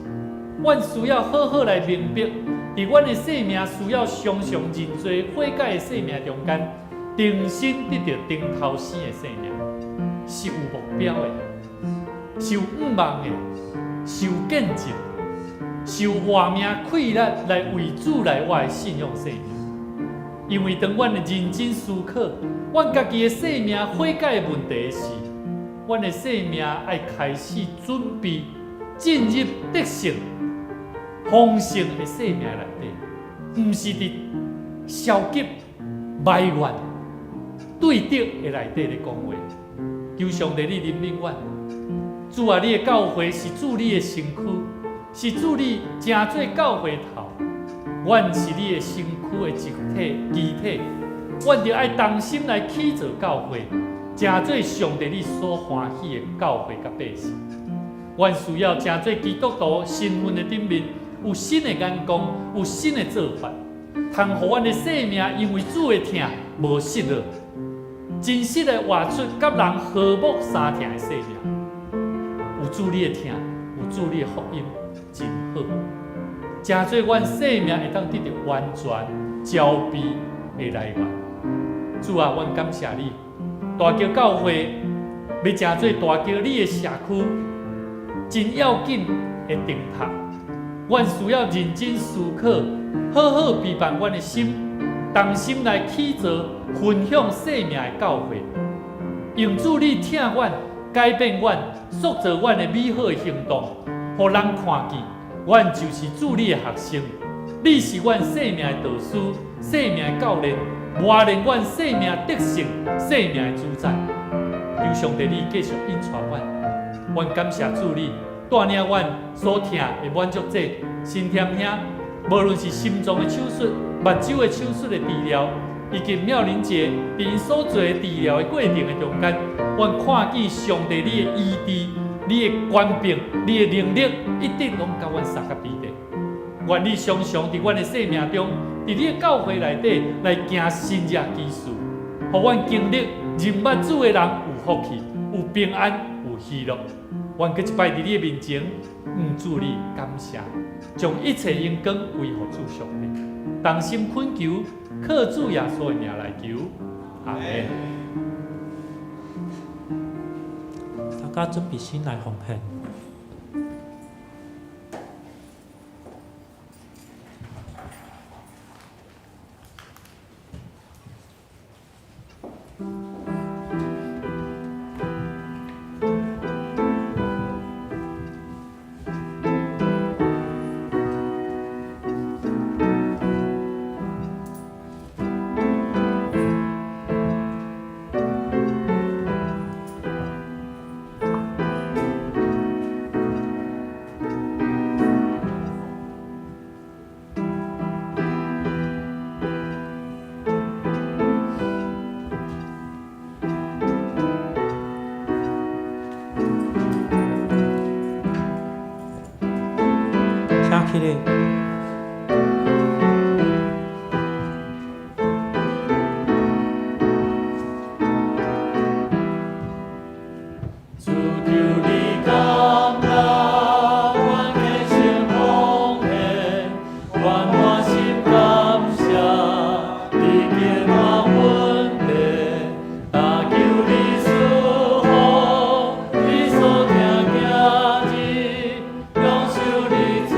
S3: 阮需要好好來明白，佇阮的生命需要常常認罪悔改的生命中間，重新得著頂頭生的生命，是有目標的，是有向望的，是有見證，是有活命氣力來為主來活的信仰生命。因為當阮認真思考阮家己的生命悔改的問題時，阮的生命愛開始準備進入得勝、豐盛的生命內底，毋是佇消極、埋怨、對敵的內底咧講話。求上帝你憐憫阮，主啊，你的教會是主你的身軀，是主你成做教會頭。阮是你的身軀的一體肢體，阮著愛同心來起造教會，成做上帝你所歡喜的教會佮百姓。阮需要成做基督徒身份的頂面，有新的眼光，有新的做法，通予阮的生命因為主的疼無失落，真實的活出佮人和睦相疼的生命。有主你的疼，有主你的福音，真好。成做阮生命會當得著完全澆備的來源。主啊，阮感謝你，大橋教會欲成做大橋你的社區，真要緊的燈塔。阮需要認真思考，好好備辦阮的心，同心來起造分享生命的教會。用主你疼阮，改變阮，塑造阮的美好的行動，予人看見。阮就是主你的學生，你是阮生命的導師、生命的教練，磨練阮生命得勝、生命的主宰。求上帝你繼續引帶阮，阮感謝主你帶領阮所疼的滿足者新添兄，無論是心臟的手術、目睭的手術的治療，以及妙玲姐佇𪜶所做的治療的過程的中間，阮看見上帝你的醫治。你的權柄、你的能力，一直攏佮阮相佮比的。願你常常佇阮的生命中，佇你的教會內底來行神蹟奇事，予阮經歷認捌主的人有福氣、有平安、有喜樂。阮閣一擺佇你的面前，向主你感謝，將一切榮光歸予主上帝。同心懇求，靠主耶穌的名來求，阿們。
S4: 大家準備心來奉獻。請起立。
S3: 主求你甘納，阮虔誠奉獻，阮滿心感謝，你建立恩典，但求你賜福，你所疼囝兒，享受你慈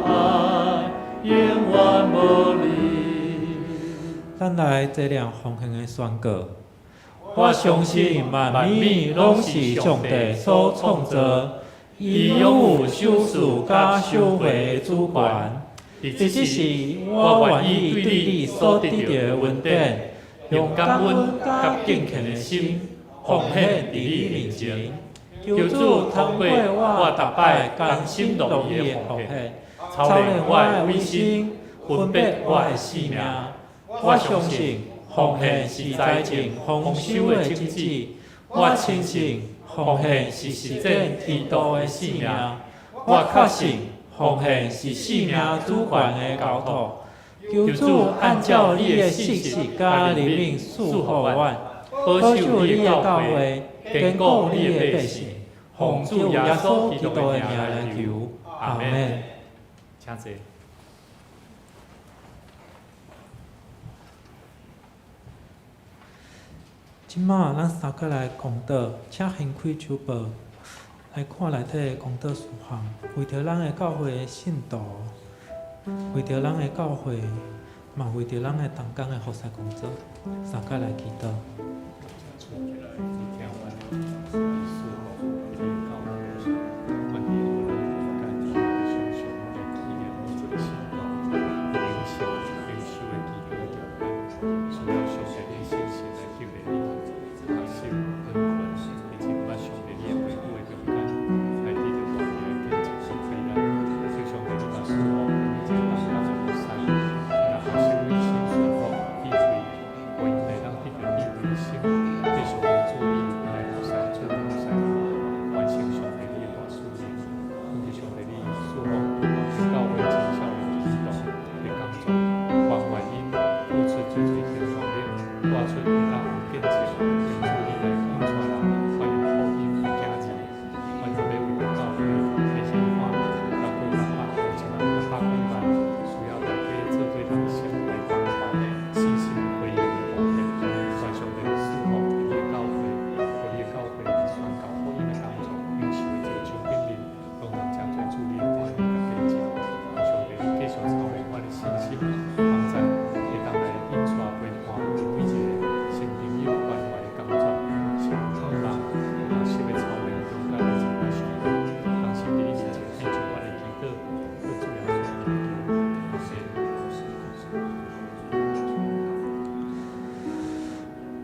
S3: 愛，永遠無離。
S4: 咱來這兩奉獻的宣告。我相信萬物攏是上帝所創造，伊擁有賞賜佮收回的主權。佇這時，我願意對你所得著的恩典，用感恩佮敬虔的心奉獻佇你面前。求主通過我逐擺甘心樂意的奉獻，操練我的委身，分別我的性命。我相信奉獻是財政豐收的種子。我深信奉獻是實踐基督的生命。我確信奉獻是生命主權的交託。求主按照你的信實佮憐憫賜予阮，保守你的教會，堅固你的百姓。奉主耶穌基督的名來求，阿們。
S3: 請坐。
S4: 這馬咱三個來講道，請掀開手報，來看內底的講道事項。為著咱的教會的信徒，為著咱的教會，嘛為著咱的同工的服侍工作，三個來祈禱。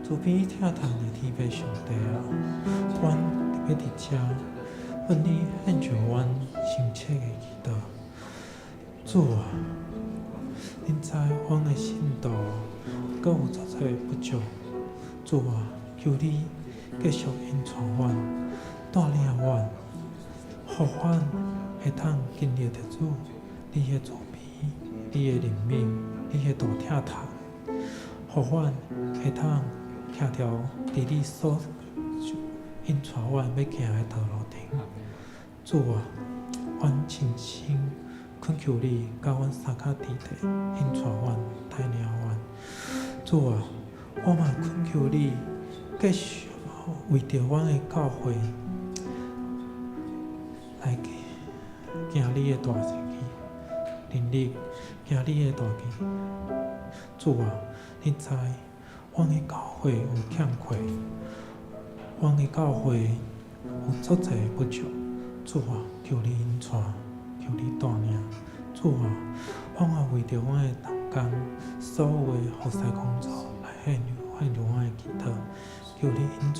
S4: 慈悲疼痛的天父上帝啊，阮欲佇遮向你獻上阮深切的祈禱。主啊，恁知阮的信徒閣有足濟不足，主啊，求你繼續引帶阮、帶領阮，予阮會當經歷著主你的慈悲、你的憐憫、你的大疼痛，予阮會當徛著佇你所引帶阮欲行的道路頂。主啊，阮深深懇求你，佮阮相佮佇咧，引帶阮、帶領阮。主啊，我嘛懇求你，繼續為著阮的教會來行你的大能力，行你的大能。主啊，你知阮的教會有欠缺，阮的教會有足濟不足。主啊，求你引帶，求你帶領。主啊，我嘛為著阮的同工所有的服侍工作來獻上阮的祈禱，求你引帶，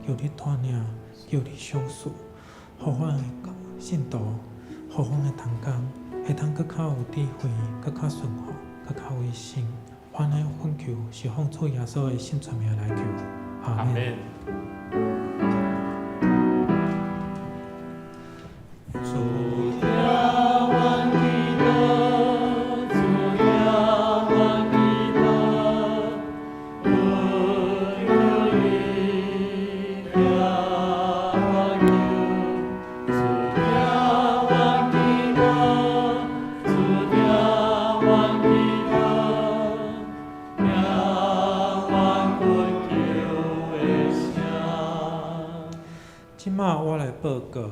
S4: 求你帶領，求你賞賜，予阮的信徒，予阮的同工會當閣較有智慧，閣較順服，閣較委身。阮的懇求是奉主耶穌的聖尊名來求，阿們。這馬我來報告，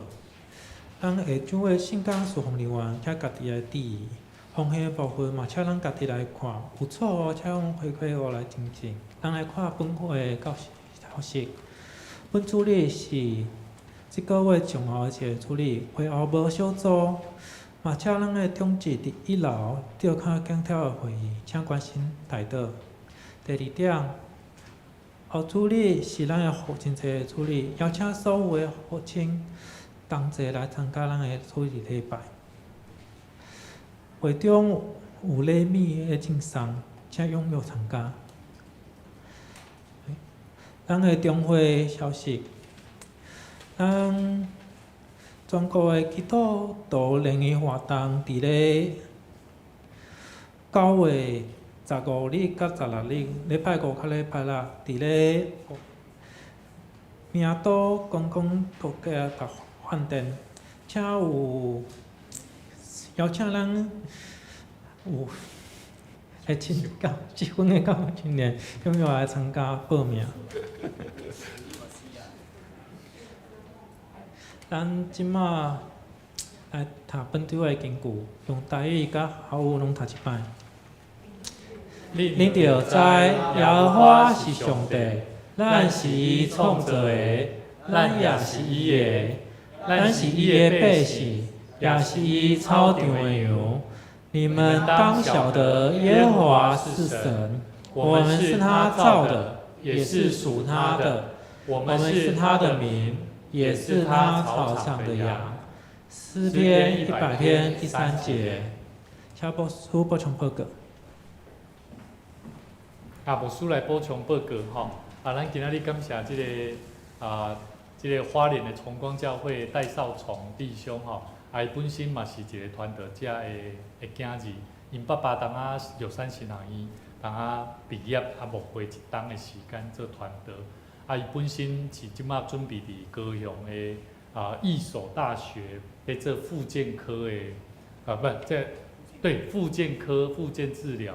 S4: 咱下晝的聖工事奉人員，請家己來注意。風險的部分嘛，請咱家己來看。有錯誤，請用回饋我來訂正。咱來看本會的消息。本主日是這個月重要的一個主日，會後無小組，嘛請咱的長執佇一樓召開檢討的會議，請關心代禱。第二點。後主日是咱的父親節的主日，邀請所有的父親同齊來參加咱的主日禮拜。會中有禮物的贈送，請踴躍參加。咱的中會消息，咱全國的基督徒聯誼活動，佇咧9月15日佮16日，禮拜五佮禮拜六，佇咧名都觀光度假大飯店，請有邀請咱有會青教結婚的教會青年，踴躍來參加報名。咱這馬來讀本周的經句，用台語佮客語攏讀一擺。恁著知耶和華是上帝，咱是伊創造的，咱也是伊的，咱是伊的百姓，也是伊草場的羊。你們當曉得耶和華是神，我們是他造的，也是屬他的，我們是他的民，也是他草場的羊。詩篇100篇第3節。請牧師補充報告。
S3: 啊，牧師來補充報告吼。啊，咱今仔日感謝這個花蓮的崇光教會戴少崇弟兄吼。啊，伊本身嘛是一個傳道者的囝兒，𪜶爸爸當仔玉山神學院當仔畢業，啊，牧會一冬的時間做傳道。啊，伊本身是這馬準備佇高雄的義守大學咧做復健科的，啊，不，這對復健科復健治療，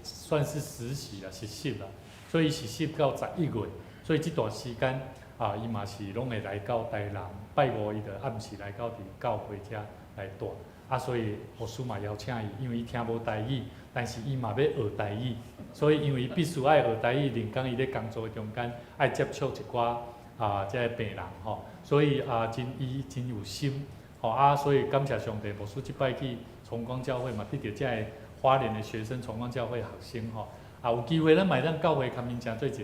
S3: 算是實習啦，實習啦。所以實習到11月，所以這段時間啊，伊嘛是攏會來到台南，拜五伊就暗時來到佇教會遮來蹛。啊，所以牧師嘛邀請伊，因為伊聽無台語，但是伊嘛欲學台語，所以因為伊必須愛學台語，連講伊咧工作的中間愛接觸一寡啊，這个病人吼，所以啊，真伊真有心，吼啊，所以感謝上帝，牧師這擺去崇光教會嘛，得著這个花蓮的學生，崇光教會學生吼，啊，有機會咱嘛會當教會共𪜶成做一個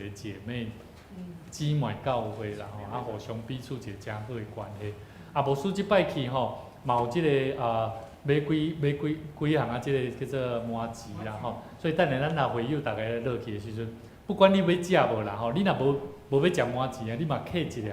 S3: 姊妹教會啦吼，啊，互相彼此一個誠好的關係。啊，牧師這擺去吼，嘛有這个啊，買幾項啊，這个叫做麻糍啦吼，所以等下咱若會友逐个落去的時陣，不管你欲食無啦吼，你若無欲食麻糍啊，你嘛客一粒，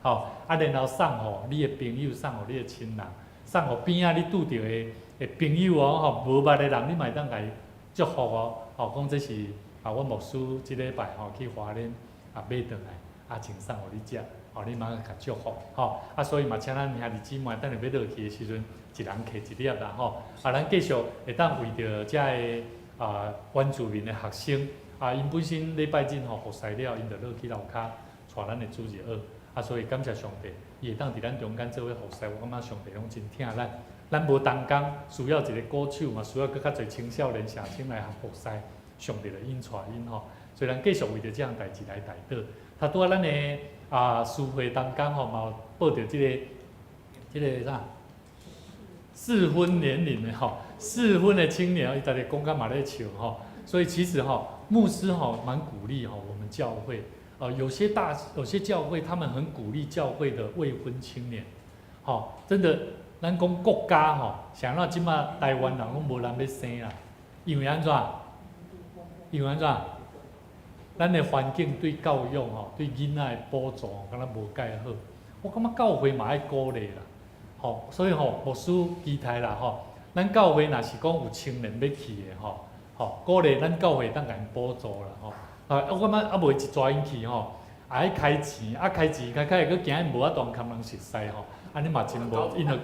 S3: 吼，啊，然後送予你的朋友，送予你的親人，送予邊仔你拄著的朋友哦，吼，無捌的人，你嘛會當共伊祝福哦，吼，講這是啊，阮牧師這禮拜吼去花蓮啊買轉來，啊，請送予你食，吼，你嘛共祝福，吼，啊，所以嘛，請咱兄弟姊妹，等下欲落去的時陣，一人摕一粒啦，吼，啊，咱繼續會當為著遮个啊原住民的學生，啊，𪜶本身禮拜日吼服侍了，𪜶就落去樓跤帶咱的主日學，啊，所以感謝上帝，伊會當佇咱中間做伙服侍，我感覺上帝攏真疼咱。咱無同工，需要一個鼓手嘛，需要閣較濟青少年社青來服侍，上帝就引帶𪜶吼。所以咱繼續為著這項代誌來代禱。他拄仔咱的啊，司會同工吼，嘛有報著這個啥？適婚年齡的吼，適婚的青年，伊逐日講甲嘛咧笑吼。所以其實吼，牧師吼蠻鼓勵吼我們教會，有些教會他們很鼓勵教會的未婚青年，吼，真的，咱講國家吼，像咱這馬台灣人攏無人欲生啦，因為按怎？因為按怎？咱的環境對教育吼，對囡仔的補助敢若無蓋好，我感覺教會嘛愛鼓勵啦，吼，所以吼，牧師期待啦吼，咱教會若是講有青年欲去的吼，吼，鼓勵咱教會當共𪜶補助啦吼，啊，我感覺啊袂一逝𪜶去吼，愛開錢，啊開錢開開閣驚𪜶無法度堪人熟似吼，按呢嘛真無，𪜶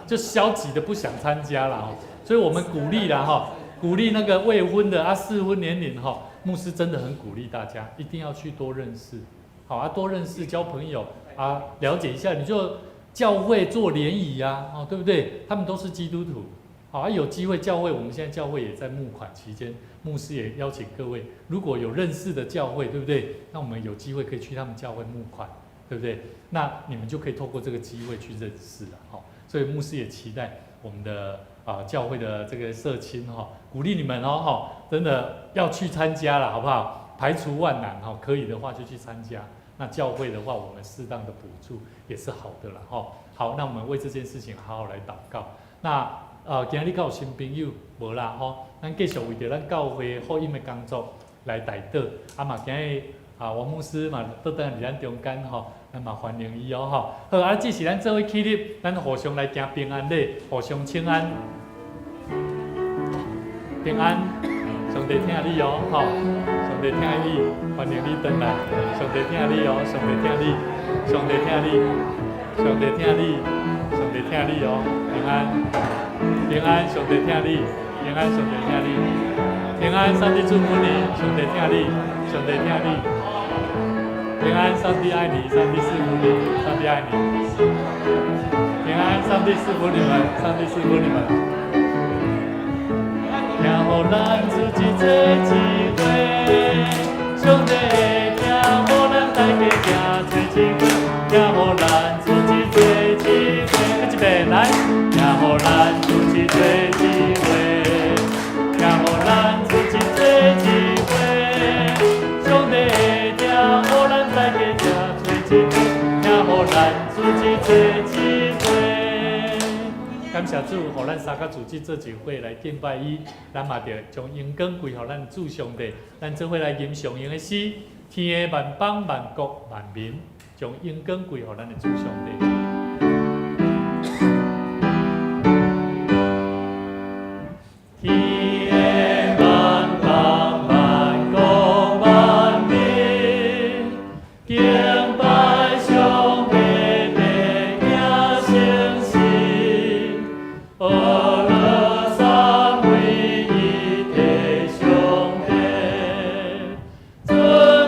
S3: 就消極的不想參加啦吼，所以我們鼓勵啦吼，鼓勵那個未婚的啊適婚年齡吼，牧師真的很鼓勵大家一定要去多認識，好啊，多認識交朋友啊，了解一下，你就教會做聯誼啊，哦，對不對？他們都是基督徒。好啊，有機會教會，我們現在教會也在募款期間，牧師也邀請各位，如果有認識的教會，對不對？那我們有機會可以去他們教會募款，對不對？那你們就可以透過這個機會去認識了，好，所以牧師也期待我們的啊教會的這個社青哈，鼓勵你們哦，哈，真的要去參加了，好不好？排除萬難哈，可以的話就去參加。那教會的話，我們適當的補助也是好的了，哈。好，那我們為這件事情好好來禱告。那今日閣有新朋友無啦吼？咱繼續為著咱教會福音的工作來代禱。啊嘛，今日啊，王牧師嘛倒轉來佇咱中間吼，咱嘛歡迎伊哦吼。好，啊，這是咱做伙起立，咱互相來行平安禮，互相請安，平安，上帝疼你哦吼，上帝疼你，歡迎你轉來，上帝疼你哦，上帝疼你，上帝疼你，上帝疼你，上帝疼疼你哦，平安，平安，上帝疼你，平安，上帝疼你，平安，上帝祝福你，上帝疼你，上帝疼你，平安，上帝愛你，上帝賜福你，上帝愛你，平安，上帝賜福你們，上帝賜福你們。聽予咱組織做一伙，上帝疼予咱大家行做一伙，疼予咱組織做一伙，閣一遍來，疼予咱組織做一伙，疼予咱組織做一伙，上帝疼予咱大家行做一伙，疼予咱組織做一伙。感謝主，予咱三個組織做一伙來敬拜伊，咱嘛著將榮光歸予咱主上帝，咱做伙來吟誦伊的詩，天的萬邦萬國萬民，將榮光歸予咱的主上帝。天的萬邦萬國萬民，敬拜上帝的行聖事，呵咾三位一體上帝，尊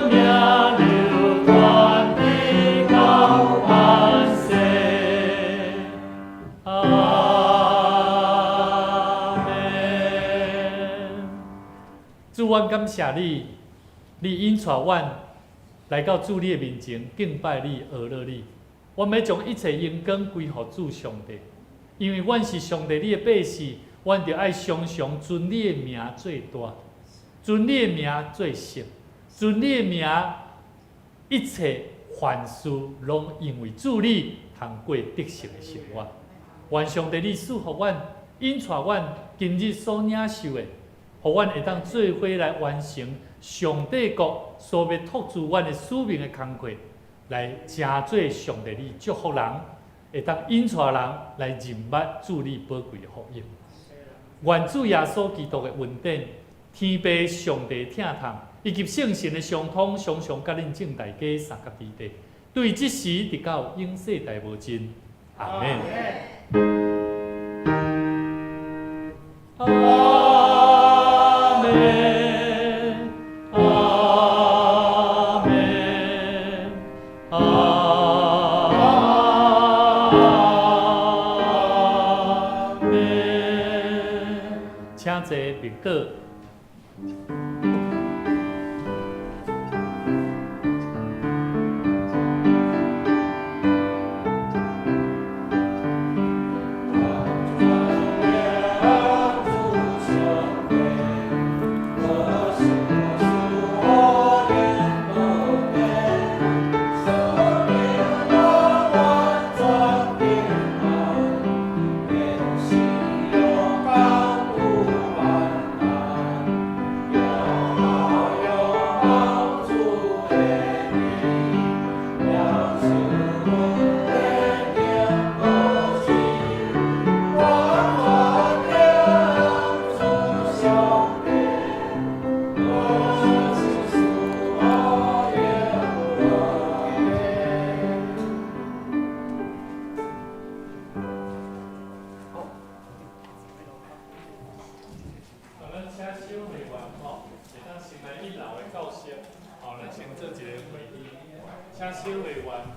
S3: 名流傳直到萬世。阿們。主，阮感謝你，你引帶阮來到主你的面前敬拜你、呵咾你。阮欲將一切榮光歸予主上帝，因為阮是上帝你的百姓，阮著愛常常尊你的名做大，尊你的名做聖，尊你的名，一切凡事攏因為主你通過得勝的生活。願上帝你賜福阮，引帶阮今日所領受的，予阮會當做伙來完成上帝國所欲託付阮的使命的工課，來成做上帝你祝福人，會當引帶人來認捌主你寶貴的福音。願主耶穌基督的恩典、天父上帝疼痛，以及聖神的相通，常常佮恁眾大家相佮佇咧，對這時直到永世代無盡。阿們。阿們，阿們，阿們。請坐，默禱。